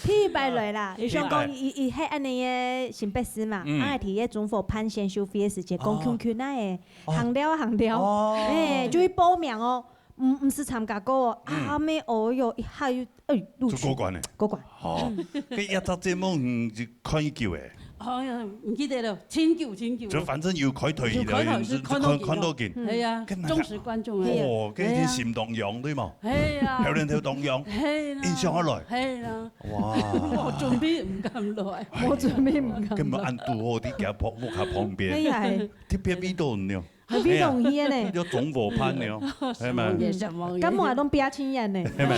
第一擺來啦，你想講，啊。伊，伊係恁樣个新北市嘛，嗯。啊，提个中火盤選秀會个時節，講哦。共共啊个，哦。行了，行了，哦。哎，就去報名哦。 毋，毋係參加過哦，嗯。啊，後尾哦喲，一下又，哎，錄取。就過關了。過關。好，嗯。該這隻節目，嗯，就看已久誒。哎呀，毋記得了，真久，真久了。就反正有開台以來，有開台就看到緊哦。看，看到緊。嗯。係啊，該哪，忠實觀眾誒。哦，該一定心動樣，對無？係啊。表演都當樣，係啊。印象下來。係啊。哇。無準備毋敢來。哎呀，無準備毋敢來。根本恁堵好，佇佢屋下旁邊。哎呀。特別味道呢。還比較容易呢。哎呀，有總火潘了，係嗎？也是蠻容易。感冒還攏比較輕盈呢。係嗎？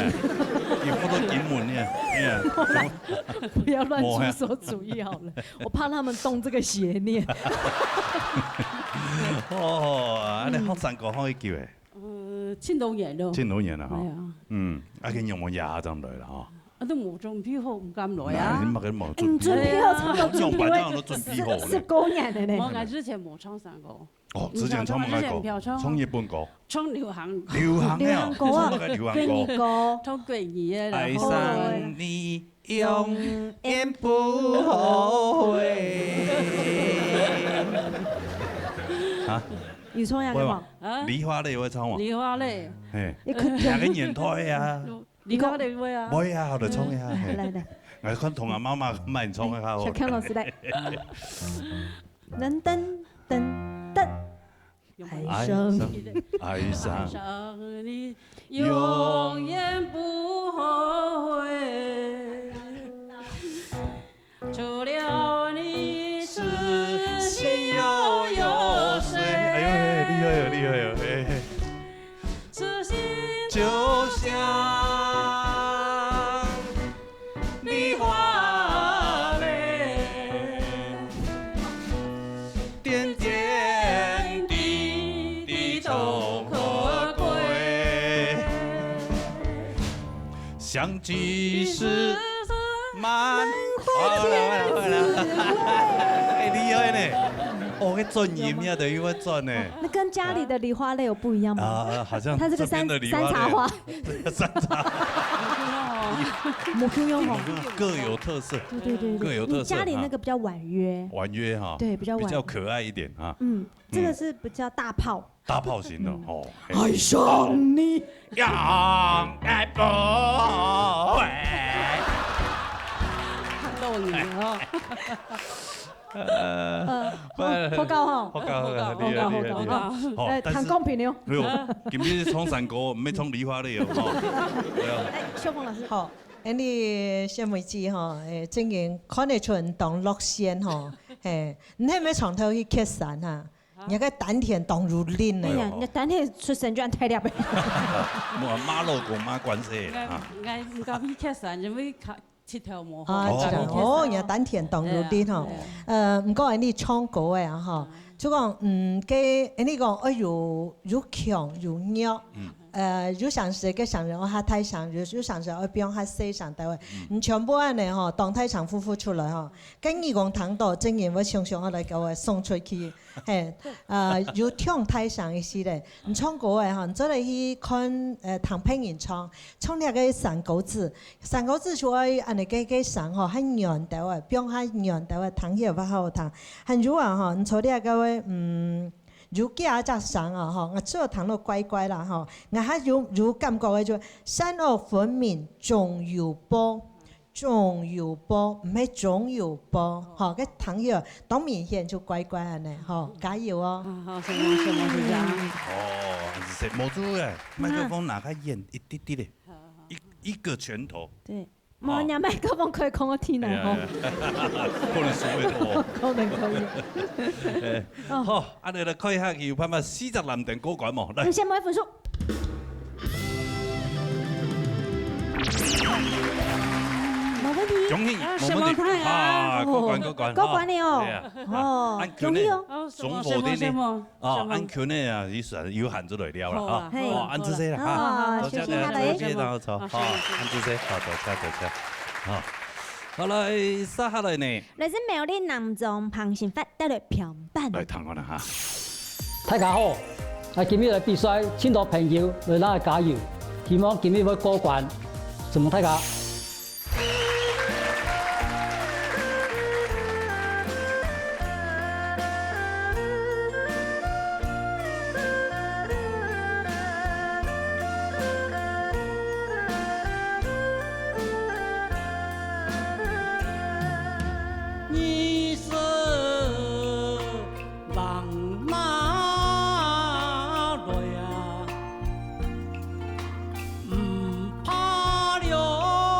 也不都金門呢，哎呀，不要亂出馊主意好了，我怕他們動這個邪念。哦，恁樣學生哥好久誒。呃，盡多年了。盡多年了哈。哎呀。嗯，啊，今年我們也正來了哈。啊，都無準備好，毋敢來啊。那你們跟無準備好。嗯，準備好差不多準備好。用板凳都準備好了。十，十過年了呢。我之前無唱山歌。 哦，之前唱麼个歌？我之前唱日本歌。唱流行。流行的哦，流行歌啊。唱麼个流行歌？國語歌。唱國語的啦。愛上你永遠不後悔。啊？有唱那個嗎？會嗎？啊？梨花淚會唱嗎？梨花淚。嘿，你可以。哪個年代啊？梨花淚會啊。會啊，好的，唱一下。嘿。來，來。來看同學媽媽慢唱一下哦。小康老師來。 噔噔噔噔。愛上，愛上，愛上你，永遠不後悔。除了你，痴心又有誰？哎呦，厲害哦，厲害哦，哎。痴心就像 梨花淚，點點滴滴都可歸。想起時，慢，好了，好了，好了。哎，厲害呢。哦，該轉音呀，等於會轉呢。那跟家裡的梨花淚有不一樣嗎？啊，好像它這個山，這邊的梨花淚。山茶花。 山茶。無共樣哦。各有特色。對，對，對，對。各有特色，你家裡那個比較婉約。啊。婉約哈。對，比較婉約。比較可愛一點啊。嗯，這個是比較大炮。嗯。大炮型的，嗯。哦，嘿。愛上你。永遠不後悔。看到你了。 呃，呃，好，好搞吼。好搞，好搞，好搞，厲害，厲害，好搞，厲害。好搞。好，哎，但是，談公平了。哎呦，今日唱山歌，毋係唱梨花淚哦，吼。對啊。哎，秀鳳老師。好，恁呢，秀妹姐吼，哎，正經看得出你當樂線吼，嘿，你係毋係長透去蹶山哈？啊？你个丹田當有力呢。哎呀，你丹田出身居然太了不起。我媽老公媽關係啊。應該，應該毋敢去蹶山，因為較 膝頭無好。啊，哦。知道。哦，人家丹田當有力吼。哎呀，哎呀。呃，毋過恁呢唱歌个啊，吼，嗯。就講，嗯，該，恁呢講，愛有，有強有弱。嗯。呃，有成時个聲音，哦，較大聲，有，有成時愛放較細聲，對無？嗯。你全部恁呢吼，當大聲呼呼出來吼，該耳公聽到，正經會想想愛來共𠊎送出去。 嘿，呃，有唱大聲一息咧。你唱歌个吼，你做得去看，呃，聽別人唱，唱這个山歌子，山歌子就愛恁呢个，个聲吼，較軟兜仔，放較軟兜仔，聽起來較好聽。還有啊吼，你做這个，嗯，有幾下隻聲啊吼，𠊎只有聽到怪怪啦吼，𠊎較有，有感覺个就山岳分明總有報。 總有報，毋係總有報，吼，該聽起來當明顯就怪怪恁呢，吼，加油哦。好，好，承蒙，承蒙，承蒙。哦，係，無注意，麥克風拿較遠一滴滴咧，好，好，好。一，一個拳頭。對，哦。無，人家麥克風可以控制呢，吼。哎呀，哎呀，可能收會到哦。可能可以。哎，哦。好，恁呢來看一下，佢有辦法四隻藍燈過關無？來。你先買分數。 無問題。恭喜，啊，無問題。承蒙大家。啊，過關，過關，過關了哦。啊，對啊。哦，啊，恭喜哦。啊，總和的呢？什麼，什麼，什麼？哦，恁樣呢啊，意思啊，有限制來了啦，好啊，哈。哦，好啊，恁仔細啦，好啊，哈。好，多謝，謝謝大家，多謝，多謝，好，好，恁仔細，好，多謝，多謝，好。好，來，接下來呢？來自苗栗南庄彭新發帶來平板。來，聽看啦，哈。 大家好，啊，今日來比賽，盡多朋友來摎𠊎加油，希望今日會過關，承蒙大家。你是 望哪來啊，毋怕了。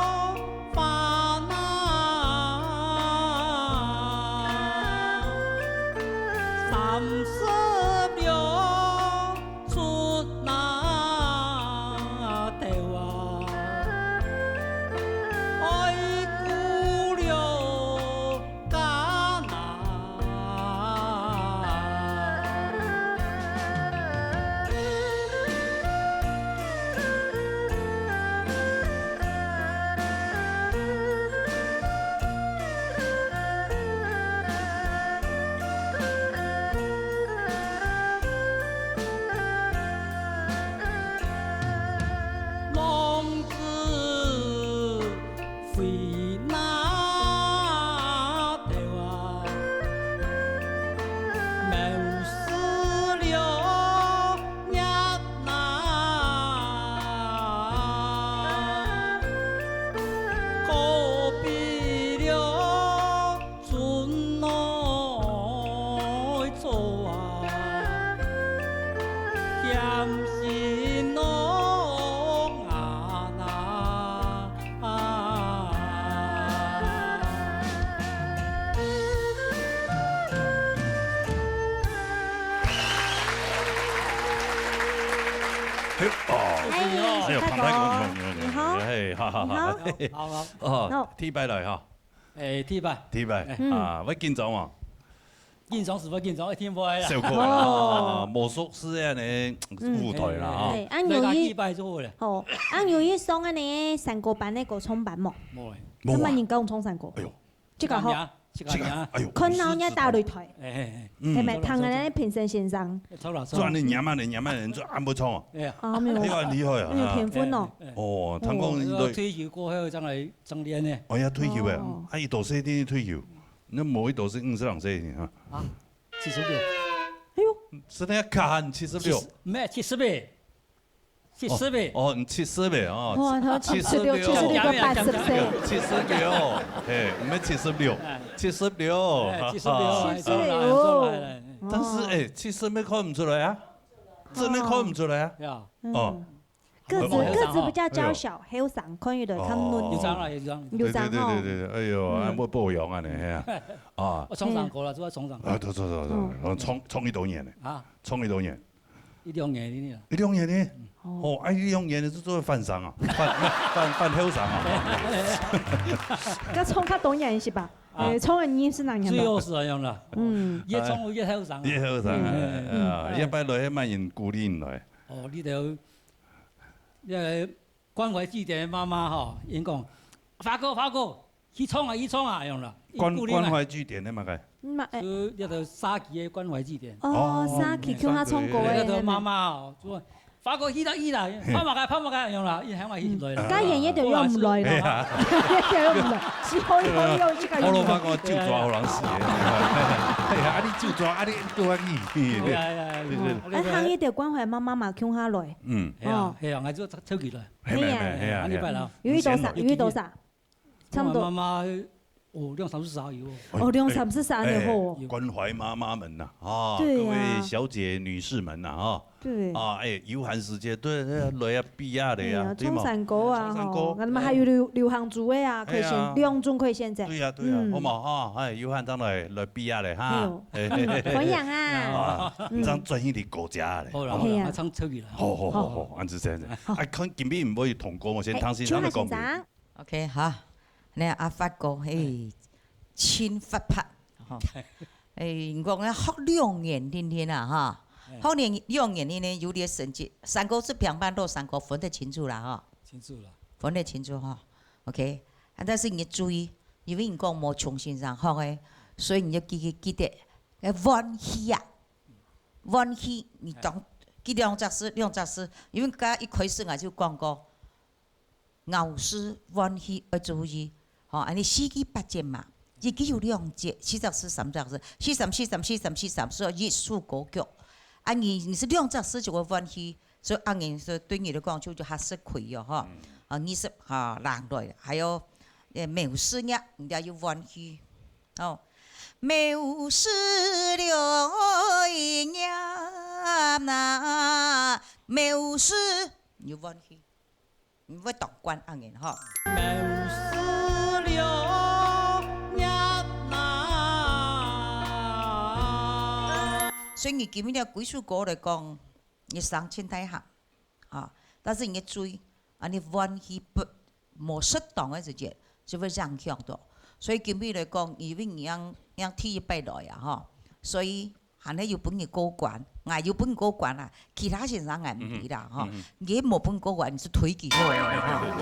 哎呦，大哥，旁白讲，你好，你好，你好。嘿，好好好，你好。嘿，好好。哦，好。第一擺來哈。哎，第一擺。第一擺，哎。嗯。啊，會緊張無？緊張是會緊張，一定會啦。笑過啦，哦。啊，無熟識个呢，嗯。舞台啦，哈。對，啊，由於，來个第一擺就好了。哦，啊，由於上个呢，山歌班个歌唱班無？無欸。無啊。這麼人教唱山歌？哎呦。 這個好。這個，哎呦，看到人家打擂台，哎，哎，哎。嗯。係咪？唐人个評審先生。著啦，著啦。做恁樣，恁樣，恁樣，做恁會唱啊？哎呀。啊，沒有。哎呀，厲害啊！很有天分哦。哎，哎，哎。哦，聽講你都，哦，退休過後正來，正練呢。哦，要退休欸。哦。啊，佢幾多歲定退休？該無佢幾多歲，五十零歲呢，哈。啊，七十六。哎呦。真的要看七十六。七十，沒，七十八。 七十八。哦，哦，你七十八哦。哇，佢七十六，七十六。七十六到八十歲。七十六，嘿，毋係七十六，哎。七十六。哎，七十六，哦。哎，七十六。來，來，來，來。但是，哦。哎，七十八看毋出來啊，真个看毋出來啊。呀。哦。嗯。个子，哦。个子比較嬌小，哎呦。後生，看起來較嫩。哦。有長啦，有長。有長哦。對，對，對，對，對，哎呦，嗯。啊，無保養啊，你，嘿啊。啊。我唱山歌啦，主要唱山歌。啊，對，對，對，對，嗯。唱，唱幾多年呢？啊。唱幾多年？ 一兩年呢啦。一兩年呢？嗯。哦，啊，一兩年呢，係做番上啊，番，番，番後生啊。該唱較多年係吧？啊。呃，唱个年係哪年吧？最好係恁樣啦。嗯。越唱越後生啊。越後生啊，嗯，嗯，啊，嗯。一般來，該麼人鼓勵你來？哦，你就，那個關懷據點的媽媽吼，佢講，發哥，發哥， 去唱啊，去唱啊，恁樣啦。關，鼓勵嘛。關懷據點个麼个？嗯嘛，哎。就叫做社區个關懷據點。哦，哦，社區共下唱歌个，叫做媽媽哦，就發哥去啦，去啦，嘿。拍麼个，拍麼个，恁樣啦，佢喊𠊎去來啦。嗯，該演員就用毋來了，哎呀。演員就用毋來，是好用這個用。好了，發哥就抓好人死的。哎呀，啊，你就抓，啊，你叫我去。哎呀，哎呀，哎呀，對，對。哎，行業就關懷媽媽嘛，共下來。嗯。係啊，哦。係啊，𠊎就超級來。係咩，係啊，係啊。啊，你拜了。有幾多儕？有幾多儕？ 差不多。媽媽，哦，兩三十儕有哦。哦，兩三十儕就好哦。哎，關懷媽媽們吶，啊，對呀。各位小姐、女士們吶，哈。對。啊，哎，有閒時間，對，對，來啊，比啊，來啊，哎呀，對嘛？唱山歌啊，唱山歌。吼，𠊎等還有流，流行組个啊，可以選，哎呀。兩種可以選擇。對呀，對呀，嗯。好嘛，哈，哎，有閒正來，來比啊咧，哈。哎呦。哎，嗯，歡迎啊。啊，嗯。你正專心地搞家咧。好啦，好啦，係啊。那唱出去了。好，好，好，好，好。恁仔細，恁仔細。好。哎，看今晡日毋會同歌，𠊎先聽先生个講。哎，請問先生。 OK，好。該阿發哥，嘿，真活潑，吼。哎，你講愛學兩年定定啊，哈。哎。學兩，兩年呢，有點成績，三個係平板到三個分得清楚啦，哈。清楚啦。分得清楚，哈。OK，啊，但是你注意，因為你講無從先生學个，所以你就記，記，記得，愛換氣啊，換氣，你當，哎。記兩隻字，兩隻字，因為剛剛一開始𠊎就講過， 咬字換氣愛注意，吼，恁呢四句八節嘛，一句有兩節，四隻字、三隻字，四三、四三、四三、四三，所以一首歌曲。啊，你，你係兩隻字就會換氣，所以恁呢係對你來講就，就較食虧哦，吼。嗯。啊，二十，哈，人來，還有，呃，藐視呢，人家又換氣，哦，藐視了一念呐，藐視，你又換氣。 毋會當慣恁呢吼。所以你今日个歸屬歌來講，你上清大行，啊，但是你个嘴，啊，你換氣不，無適當个時節，就會影響到。所以今日來講，因為你樣，樣第一擺來啊，吼，所以 還係有分你過關，𠊎有分過關啦，其他先生𠊎毋知啦，吼。嗯哼，嗯哼。你無分過關，你係推佢好个啦，吼。哦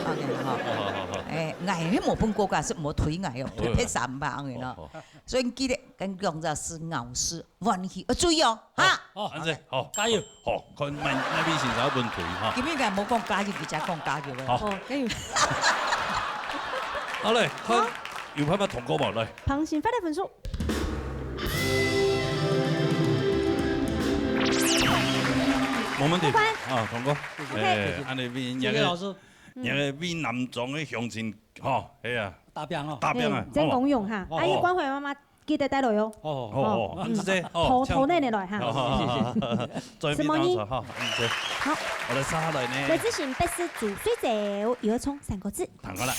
，OK，吼。好，好，好，好。哎，𠊎係無分過關，係無推𠊎哦，好，好。推別三百个咯。好，好。所以你記得，該兩隻字咬字，換氣，愛注意哦，哈。好，好，恁仔，好。加油。好，看哪，哪位先生分推哈。今日𠊎無講加油，佢才講加油个。好。哦，加油。好嘞，看，好。有辦法通過無？來。 彭先發个分數。無問題。過關。啊，通過。OK。哎，恁呢為，謝謝老師。人个為南庄个鄉親，吼，哎呀，打拚哦。打拚啊，嗯，真功用哈。好無？啊，你關懷媽媽，記得帶來哦。好，好，好。好，好，嗯。恁仔，好，偷，偷奶奶來哈。好，好，好，好。謝謝，謝謝。轉變當中，好，恁仔。好。好了，接下來呢？來，這係北勢竹水酒，又愛唱三個字。 聽過了。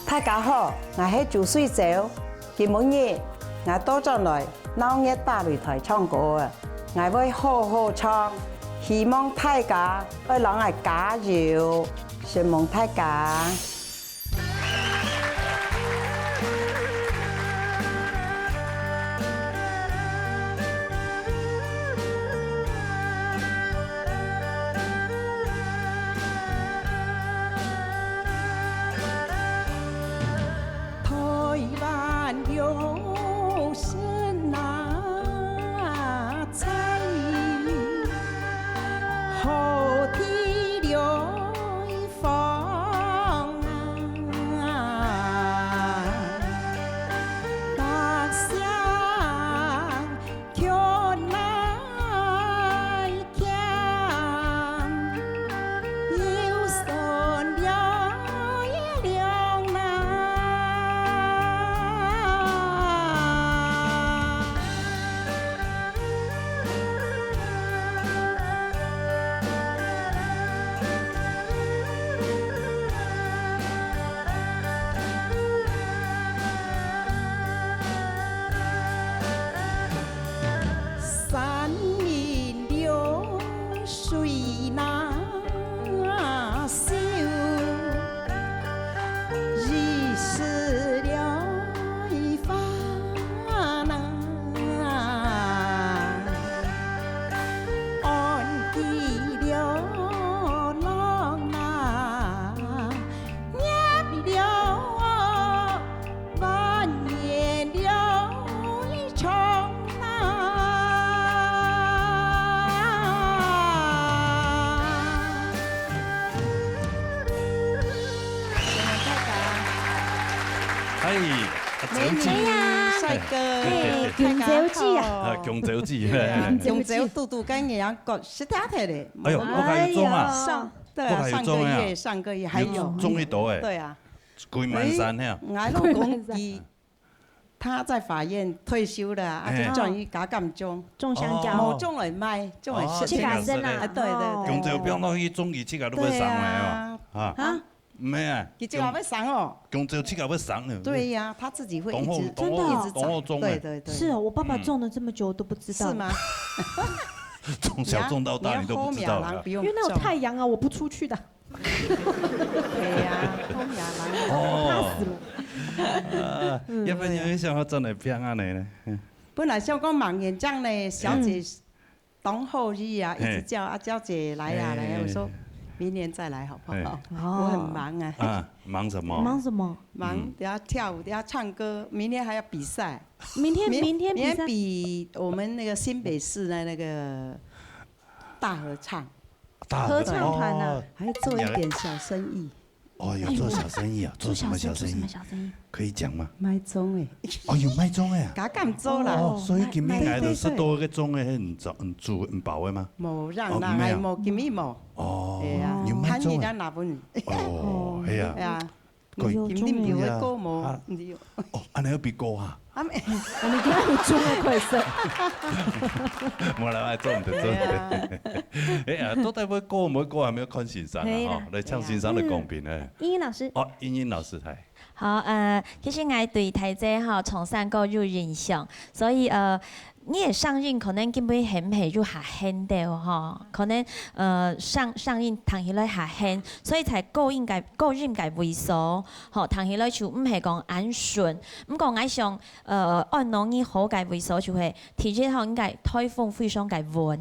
大家好，𠊎係朱水洲。今晡日𠊎倒轉來鬧熱打擂台唱歌啊，𠊎會好好唱，希望大家愛摎𠊎加油，承蒙大家。 台灣有神啊，在何地流芳啊，百姓 山林流水那秀，一世流芳啊，安居流浪啊。 万年流长啊。哎，啊，美女，周记。帅哥，嘿，大家好。弓蕉记啊。啊，弓蕉记。对啊，弓蕉拄拄跟人家讲，是他的嘞。哎呦，屋下有种啊。哎呦。上，对啊，屋下有种啊。上个月，上个月还有。有种一朵哎。对啊。 歸滿山遐。哎，𠊎老公佢，他在法院退休了，啊，哎。就轉去加減種。種香蕉。哦。無種來賣，種來食。哦，自家生啊。自家生啊。啊，對，對，對。弓蕉放落去種，佢自家都會生个哦。對啊。啊？啊？毋係啊。佢自家會生哦。弓蕉自家會生呢。對呀，他自己會一直，當好，當好，一直長。當好種欸。對，對，對。是哦，我爸爸種了這麼久，我都不知道。是嗎？從小種到大，你都不知道啊。你要，你要後面人不用種。因為那有太陽啊，我不出去的。 係啊，講也難。哦。怕死了。啊，嗯，要不然你會想要轉來變恁呢呢？嗯。本來想講盲眼症呢，小姐，嗯。當好意啊，一直叫，嘿。啊，嬌姐來啊，來啊，嘿。我說明年再來好不好？嘿。我很忙啊。啊，忙什麼？忙什麼？忙，嗯。等下跳舞，等下唱歌，明天還要比賽。明天，明，明天比賽？明天比我們那個新北市的那個大合唱。 大合唱團啊。哦。還做一點小生意。哦，有做小生意啊，哎呦，做什麼小生意？做小生，做什麼小生意？可以講嗎？賣粽欸。哦，有賣粽欸啊。加減做啦。哦，所以今日來的是多一個粽欸，很早，很煮，很飽的嗎？無，讓人還無，哦，沒有。今日無。哦，對啊，有賣粽欸。看你在哪分。哦，哎呀。對啊。 有，有粽欸。今日有个歌無？啊。你有。哦，恁呢愛比歌啊？啊，沒。我們今天有粽的快樂。無啦，愛做毋得，做毋得。對啊。哎呀，到底愛歌毋愛歌，還沒有看先生啊，嘿啦。吼，來請先生來公平欸。嗯，英英老師。哦，英英老師，嗨。好，呃，其實𠊎對大姊吼，從細个有印象，所以，呃， 你个聲音可能今晡日係毋係有較輕兜吼，可能，呃，聲，聲音聽起來較輕，所以在高音个，高音个位所，吼，聽起來就毋係講恁順。毋過𠊎想，呃，按照你好个位所就係，第一吼，你个台風非常个穩，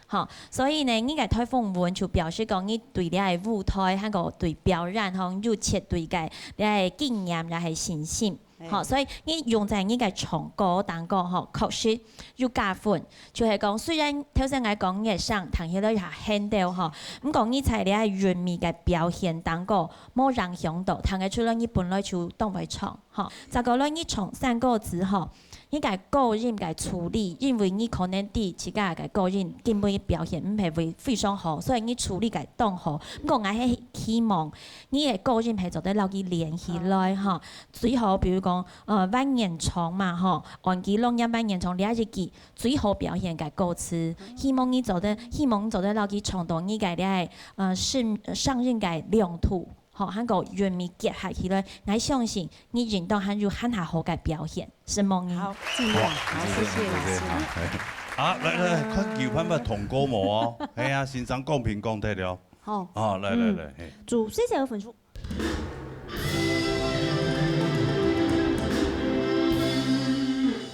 吼，所以呢，你个台風穩就表示講你對這个舞台，還有對表演吼，有絕對个這个經驗，也係信心。 嘿。吼，所以你用在你个唱歌當中吼，確實有加分。就係講，雖然頭先𠊎講你个聲聽起來較輕兜吼，毋過你在這个韻味个表現當中，無影響到，聽得出來你本來就當會唱吼。再過來你唱山歌仔吼，你个高音个處理，因為你可能知自家个高音根本表現毋係會非常好，所以你處理个當好。毋過𠊎係希望你个高音係做得摎佢連起來吼。 最好，比如講，呃，萬年長嘛，吼，安居樂業萬年長這一句，最好表現个歌詞。希望你做得，希望你做得摎佢唱到你个這个，呃，聲，聲音个亮度，吼，還有韻味結合起來，𠊎相信你應當還有還較好个表現，承蒙你。好，盡量。好，謝謝老師。好，謝謝，謝謝，好，哎。啊，來來，看有辦法通過無哦？係啊，先生講評講忒了。好，哦，來來來，嘿。祝細姐个分數。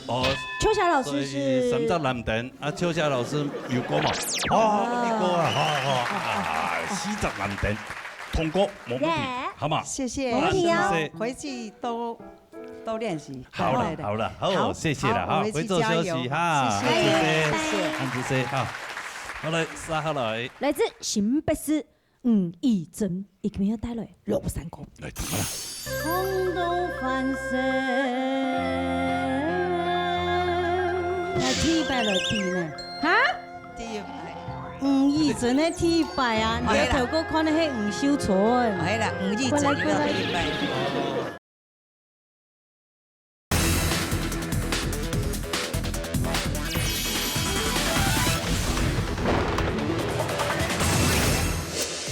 哦，秋霞老師是三隻藍燈啊，秋霞老師有過無？哦，有過啊，好好啊，四隻藍燈，通過，無問題，好嘛？謝謝，沒問題哦。謝謝。回去都都練習。好了好了，好，謝謝了哈，回去加油，回去休息哈，謝謝，謝謝，謝謝。好，來，接下來，來自新北市吳以真，佢今日帶來《廬山歌》。來，聽啦。唱到翻身。來，第一擺來比呢？哈？第一擺。吳以真个第一擺啊，你頭過看个係吳秀春。係啦，吳以真就係第一擺。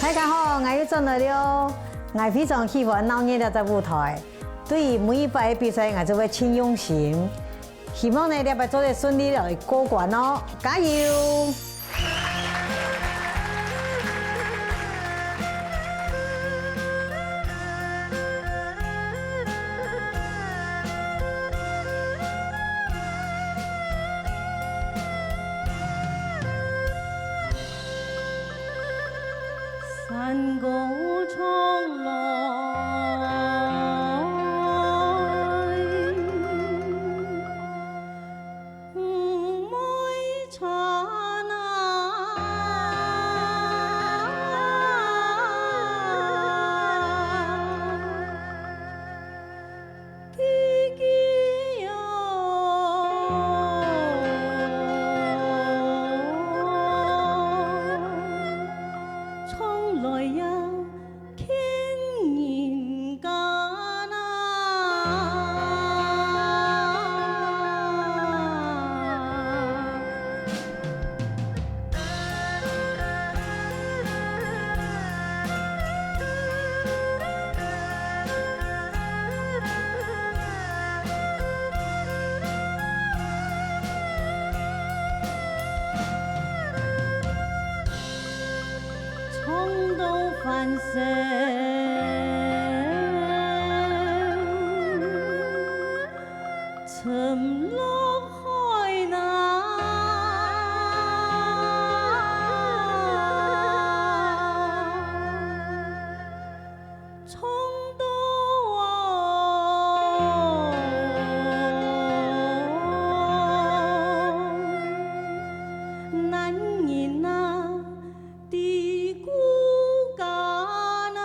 大家好，𠊎又轉來了。𠊎非常喜歡鬧熱這隻舞台，對於每一擺个比賽，𠊎就會盡用心。希望呢，這擺做得順利來過關哦，加油！ 山歌唱來，寤寐刹那。 唱來呀，牽人家哪。 唱到翻身，沉落海哪。 唱到啊，男人啊，的骨架哪。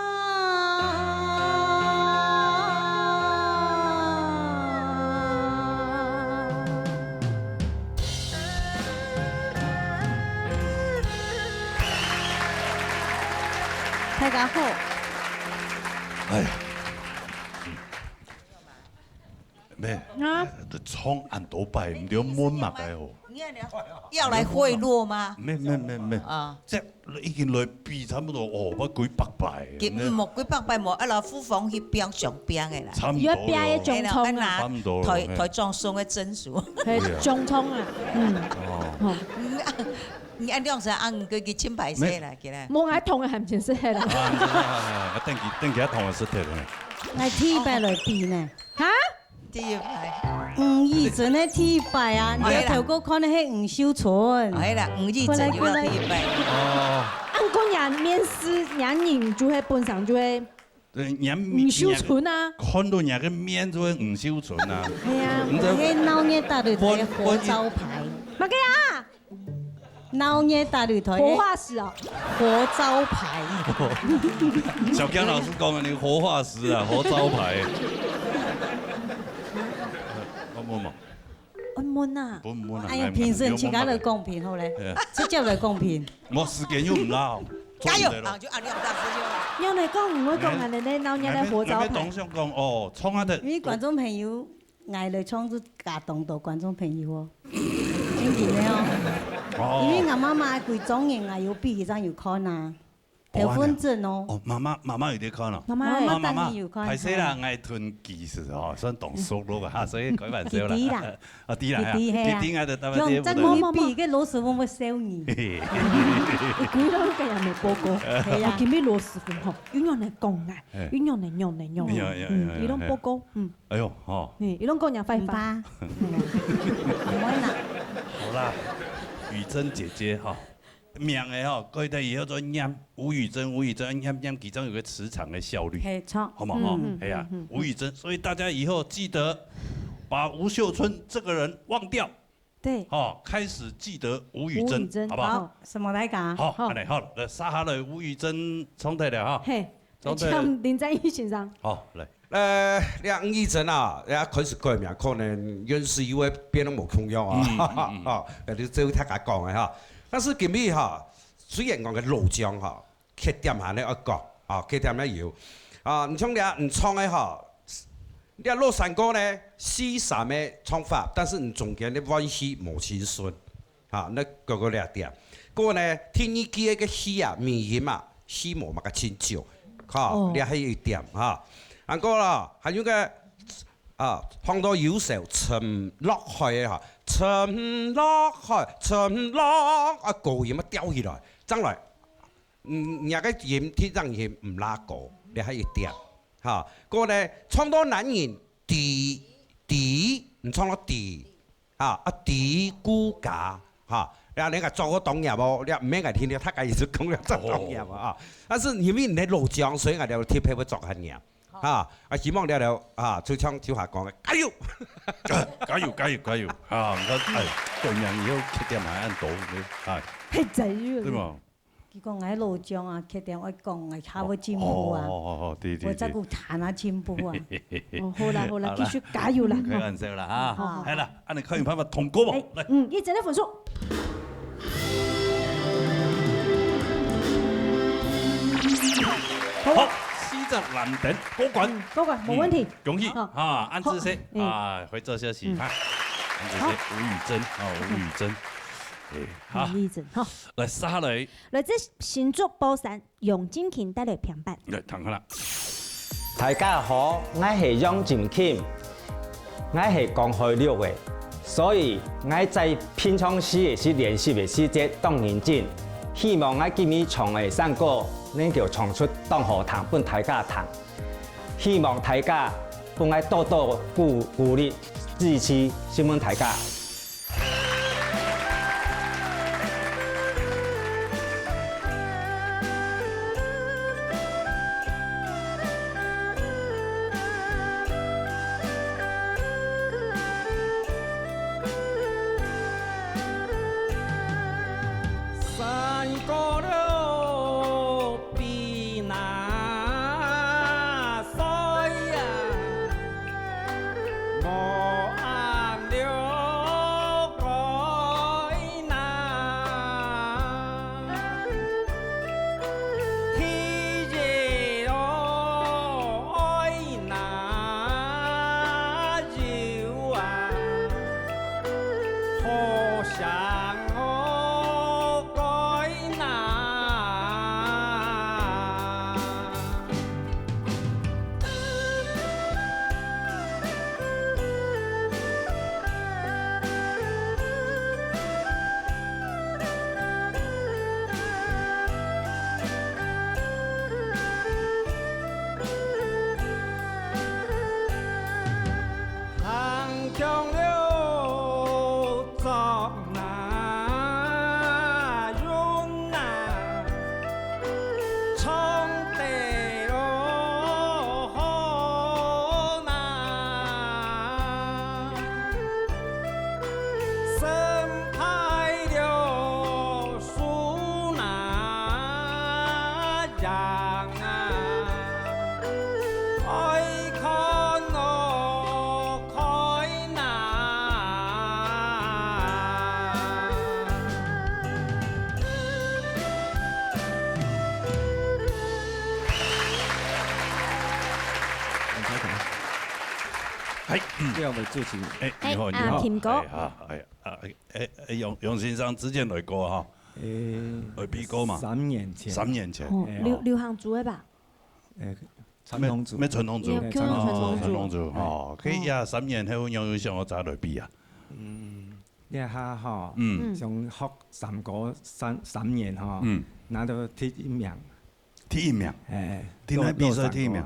大家好。哎呀，嗯，妹，啊？唱恁多擺，你要問麼个哦？要來賄賂嗎？沒，沒，沒，沒。啊。這已經來比差不多，哦，要幾百擺了。佢，嗯，無幾百擺，無，啊，來互相去拚相拚个啦。差不多了。有拚个總統啦。差不多了，嘿。台，台中son'g个真俗。嘿，對啊。總統啊，嗯。哦。好。嗯，啊， 你恁樣式啊，毋過佢真歹勢啦，今日。無，𠊎同个還真識啦。啊，毋是，啊，啊，啊，等佢，等佢同个識忒了。來第一擺來比呢。哈？第一擺。吳以真个第一擺啊，哎呀。你頭過看个係吳秀春。哎啦，吳以真又要第一擺。哦。啊，毋過人面試，人人就係本身就係對，人，吳秀春啊。人看到人个面就係吳秀春啊。係啊，你知道，係鬧熱大擂台个活招牌。麼个啊？ 鬧熱大擂台个活化石哦。活招牌。小強老師講个，你活化石啊，活招牌。我問嘛。我問啊。不問啊，哎呀，哎，評審自家來公平好咧，哎呀。直接來公平。我時間又毋罅，加油！做毋得了。啊，就按呢樣子就好。你愛來講，毋會講啊，哎，恁樣鬧熱个活招牌。哎，哎，當想講哦，創下的。因為觀眾朋友 𠊎來唱就加當多觀眾朋友哦。真个哦。哦。因為𠊎媽媽歸莊人，𠊎有比佢正有看啊。得分證哦。哦，媽媽，媽媽有在看哦。媽媽，媽媽，媽媽，當然有看。歹勢啦，𠊎同佢係哦，算當熟絡啊，所以開玩笑啦。弟弟啦。啊，弟弟啦，弟弟，係啊。弟弟，𠊎就特別在舞台。用這个比，該羅時豐會笑你。嘿嘿。你故意讓人家也沒報告。係啊。啊，今日羅時豐吼，又用來講啊，哎。又用來用來用啊。有，有，有，嗯，有，有，你攏報告，嗯。哎喲，吼。嗯，你攏講人壞話。毋怕。嗯。毋會啦。好啦，雨珍姐姐哈，名个吼，各位以後做念吳雨珍，吳雨珍，念念其中有個磁場的效率，係，著。好嗎？哈，嗯，哎呀，嗯，嗯，吳雨珍，所以大家以後記得把吳秀春這個人忘掉。對。好，開始記得吳雨珍，吳雨珍，好不好？好，什麼來講？好，好。恁樣，好，來，接下來吳雨珍上台了哈。嘿，上台。請林正義先生。好，來。呃，這吳雨珍啊，也開始改名，可能原始以為變得無共樣啊。嗯，嗯，嗯。哦，就照大家講个哈。但是今日哈，雖然講个老將哈， 缺點還係愛講，啊，缺點也有。啊，你像這，你唱个吼，這老山歌呢，四三个唱法，但是你中間个換氣無盡順，啊，該个个這點。過呢，第二句个氣啊，尾音啊，氣無麼个親像，哈，哦。這還有一點哈。還過啦，還有个，啊，唱到有時沉落海个哈，沉落海，沉落，啊，高音啊吊起來，正來。 嗯，若个音，第二音毋罅高，這還一點。哈，過呢，唱到男人，低，低，你唱到低，哈，啊，低顧家，哈，這人家做過當業哦，這毋免𠊎聽了，大家意思講了做當業啊，哦。啊。但是因為你个老將，所以𠊎兜特別會做下業，哈，啊，希望了了，啊，就像就下講个，加油！加，加油，加油，加油！啊，你看，哎，改名以後缺點還恁多，哎，係真有。對嘛？ 佢講𠊎老將啊，缺點愛講，𠊎較會進步啊。哦，哦，哦，哦，對，對，我再過彈啊，進步啊。哦，好啦，好啦，好啦。繼續加油啦。開玩笑啦，哈。好，好，好。好啦，恁樣看有辦法通過無？哎，來。嗯，一整个分數。好，四隻藍燈過關。嗯，過關，無問題。嗯，恭喜，好。哈，恁仔細，好，嗯。啊，回座休息，嗯。哈。恁仔細，好。吳雨珍，啊，吳雨珍。哎，好。吳雨珍，好。來，接下來。來，這新竹寶山 楊振勤帶來評判。來，聽下啦。大家好，𠊎係楊振勤，𠊎係江海陸个，所以𠊎在平常時个時練習个時節當認真，希望𠊎今日唱个山歌能夠唱出當好聽分大家聽。希望大家分𠊎多多鼓，鼓勵、支持，承蒙大家。 山歌了比那山呀，莫安了改那。天热哦，爱那 有啊，好想哦，该那。 行強了作那運那，唱得落好那，身派了 樹那樣啊，愛看哦，開那。嗨，這樣的主持人。哎，你好，你好。哎，啊，Kim哥。哎，好，哎，啊，哎，哎，楊，楊先生之前來過哈。誒，愛比過嘛？三年前。三年前。哦，哎，流，哦。流行組个吧？誒，傳統組。咩，咩傳統組？有，哎，傳統組。哦，傳統組。哦，可以啊，哦。三年後仰有想要再來比啊？嗯，這下吼，嗯。想學山歌三，三年吼，嗯。拿到第一名。第一名？哎，在哪比賽第一名？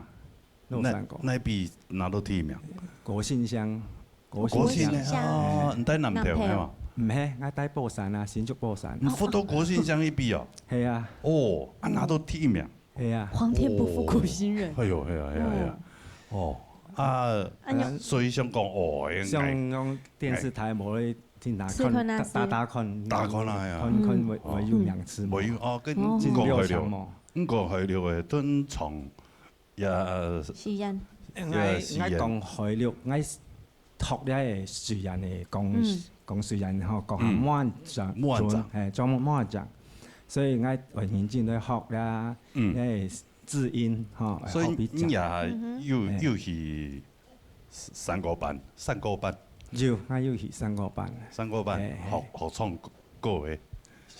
落，落山歌。哪，哪比拿到第一名？國姓鄉。 國姓鄉。國姓鄉。哦，你在南投个嘛？毋係，𠊎在寶山啊，新竹寶山。你福到國姓鄉去比哦？係啊。哦，啊，拿到第一名。係啊。皇天不負苦心人。哦，哎喲，哎喲，哎喲。哦，啊，哎呀。所以想講，哦，應該。想用電視台無咧，去拿看，試看啊，打，打，打看，打看啊，哎呀。看，看會，嗯。會有名次無？會有，哦，跟哦。你講海陸，你講海陸个，正常 也，呃，詩人。也，應該，應該講海陸，𠊎讀了个詩人个講，嗯。講詩人吼，講下嗯。滿章，滿章。嘿，專門滿章。所以𠊎會認真來學啦，嗯。也字音吼，所以學比較。你也有，嗯哼。有去山歌班，山歌班？有，𠊎有去山歌班。山歌班，嘿，嘿。學，學唱歌个。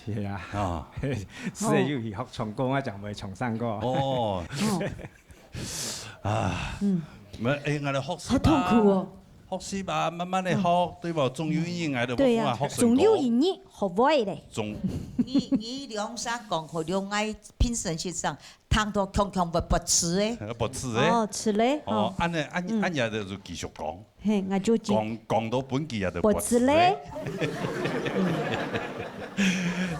係啊。啊。係有去學唱歌，𠊎正會唱山歌。哦。哦。 啊，嗯。無，哎，𠊎來學習吧。好痛苦哦。學習吧，慢慢地學，嗯。對無？總有一日𠊎就對呀，無法學成功。總有一日學會咧。總你，你兩儕講好了，𠊎平常時上聽到強強會不吃誒。不吃誒。哦，吃咧，哦，哦。恁呢，恁，嗯。恁樣就繼續講。嘿，𠊎就繼續。講，講到本期也就不吃咧。不吃咧。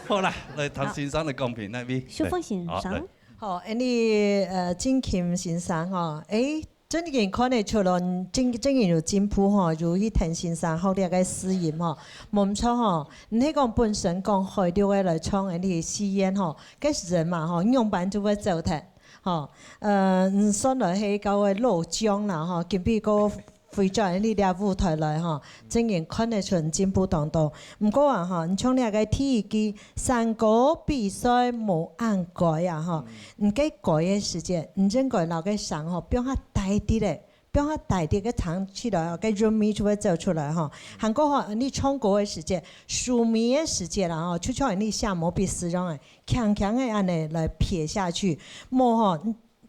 好啦，來聽先生个講評，哪位？秀鳳先生。好，來。 好，恁呢，呃，振琴先生吼，誒，真經看得出來，真，真經有進步吼，有去聽先生學這个試音吼，無毋著吼。毋係講本身講海陸个來唱恁呢試音吼，該人嘛吼，樣般就會走忒吼。呃，嗯，算來係一個老將啦吼，今晡日過 回轉你這舞台來吼，真經看得出你進步當多。毋過啊吼，你像這个第一季山歌比賽無恁改啊吼，你該改个時節，你應該摎該聲吼，放較低滴咧，放較低滴，該聽起來哦，該韻味就會走出來吼。還過吼，你唱歌个時節，收尾个時節啦吼，就像你寫毛筆字樣誒，輕輕个恁呢來撇下去，無吼，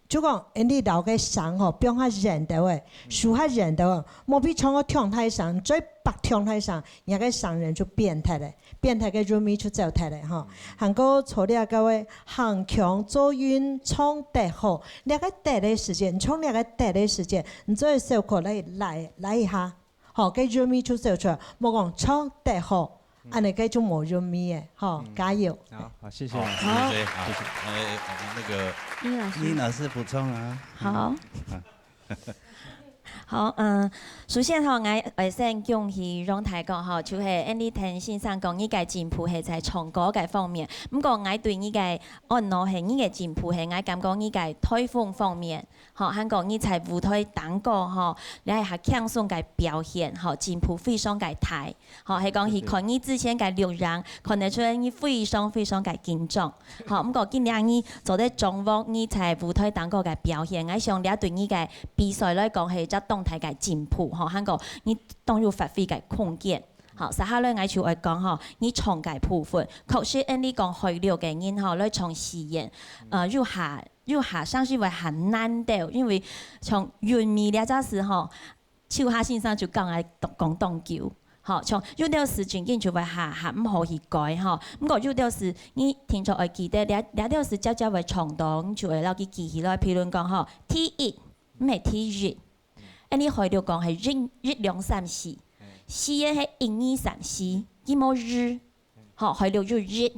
就講，恁呢摎該聲吼，放較遠兜誒，收較遠兜誒，莫比唱到忒大聲，嘴巴忒大聲，人家个聲音就變忒咧，變忒个韻味就走忒咧吼。還過除了該位行腔做韻唱得好，這个得个時節，你唱這个得个時節，你做一首歌來，來，來一下。 吼，該韻味就走出來，莫講唱得好，恁呢該就無韻味誒，吼，加油！好，好，謝謝。好，謝謝，好，謝謝。哎，那個，李老師。李老師補充啊。好。好，嗯，首先吼，𠊎，呃，先恭喜楊大哥吼，就係恁呢聽先生講，你个進步係在唱歌个方面。毋過𠊎對你个，哦，no，係你个進步係，𠊎感覺你个台風方面， 吼，還講你在舞台頂高吼，你還較輕鬆个表現，吼，進步非常个大，吼，係講佢看你之前个錄影，看得出你非常非常个緊張，吼，毋過今日你做得掌握你在舞台頂高个表現，𠊎想這對你个比賽來講係一隻當大个進步，吼，還講你當有發揮个空間。好，接下來𠊎就愛講吼，你唱个部分，確實恁呢講海陸个人吼來唱詩音，呃，有下 有下聲係會還難兜，因為像韻味這隻字吼，秋霞先生就講愛講當久。吼，像有兜字真經就會下，下毋好去改吼。毋過有兜字，你定著愛記得，這，這兜字朝朝會唱到，你就會摎佢記起來。譬如講吼，第一，毋係第一。恁呢海陸講係一，一兩三四，四个係一二三四，佢無二。 吼，海陸有一，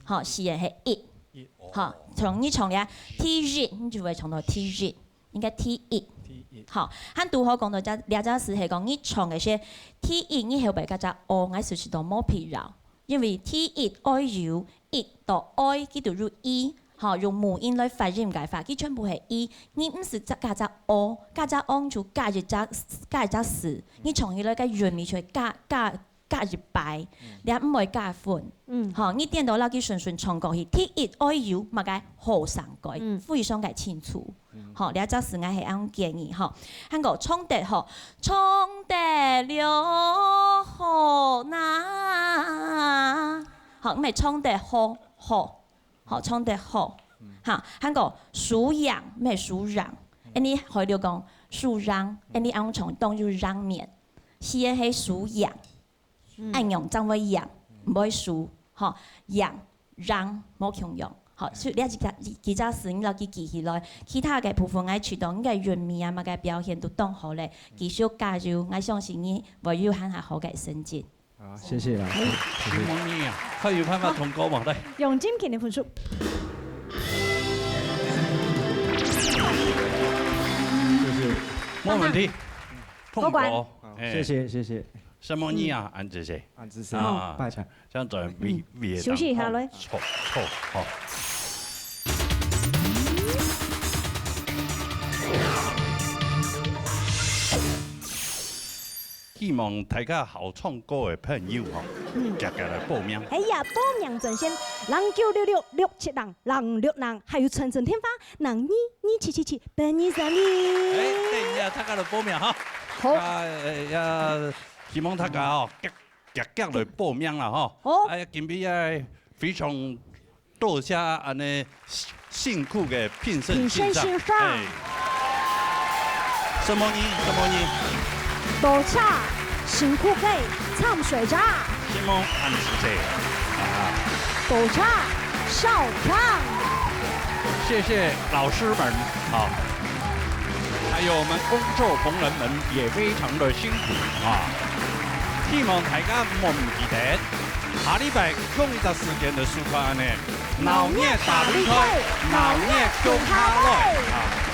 吼，四个係一。一，哦。吼，從你唱了第一，你就會唱到第一，應該第一。第一。吼，還拄好講到這，這隻字係講你唱个係第一，你後背該隻o，𠊎就知道無必要，因為第一愛有一到愛，佢都有一，吼，用母音來發音个話，佢全部係一，你毋使加，加隻o，加隻o就加一隻，加一隻字，你唱起來个韻味就會加，加 加一擺，嗯。這毋會加分。嗯。吼，你顛倒摎佢順順唱過去，第一愛有麼个好聲歌，嗯。非常个清楚。嗯。吼，這隻字𠊎係恁建議吼。還過唱得好，唱得了好哪。好，毋係唱得好，好，好，唱得好。哈，還過輸贏，毋係輸贏。恁呢海陸講輸贏，恁呢恁樣唱當做贏面。四个係輸贏，恁樣正會贏，毋會輸，吼，贏、贏無共樣。好，所以這幾隻、幾隻字你愛去記起來，其他个部分愛知道，你个韻味啊，麼个表現都當好咧，繼續加油，𠊎相信你會有還較好个成績。 好，謝謝老師。承蒙你啊，看有辦法通過無？來。用金錢个分數。謝謝。無問題。通過。過關。好，哎。謝謝，謝謝。承蒙你啊，恁仔細。恁仔細。啊。拜託。這樣轉位、位置。休息一下咧。坐、坐，好。 希望大家好唱歌个朋友吼，嗯。遽遽來報名。係啊，報名專線零九六六六七零零六零，還有傳真電話零二二七七七八二三二。哎，等一下，大家來報名哈。好。啊，哎呀，希望大家吼，遽、遽遽來報名啦吼。好。哎呀，今晡日非常 多謝恁呢辛苦个評審先生。評審先生。哎。承蒙你，承蒙你。多謝辛苦个參賽者。承蒙恁仔細。啊。多謝小強。謝謝老師們，好。還有我們工作同仁們也非常的辛苦啊。希望大家毋好毋記得，下禮拜 共一隻時間來收看恁呢，鬧熱大擂台，鬧熱共下來啊！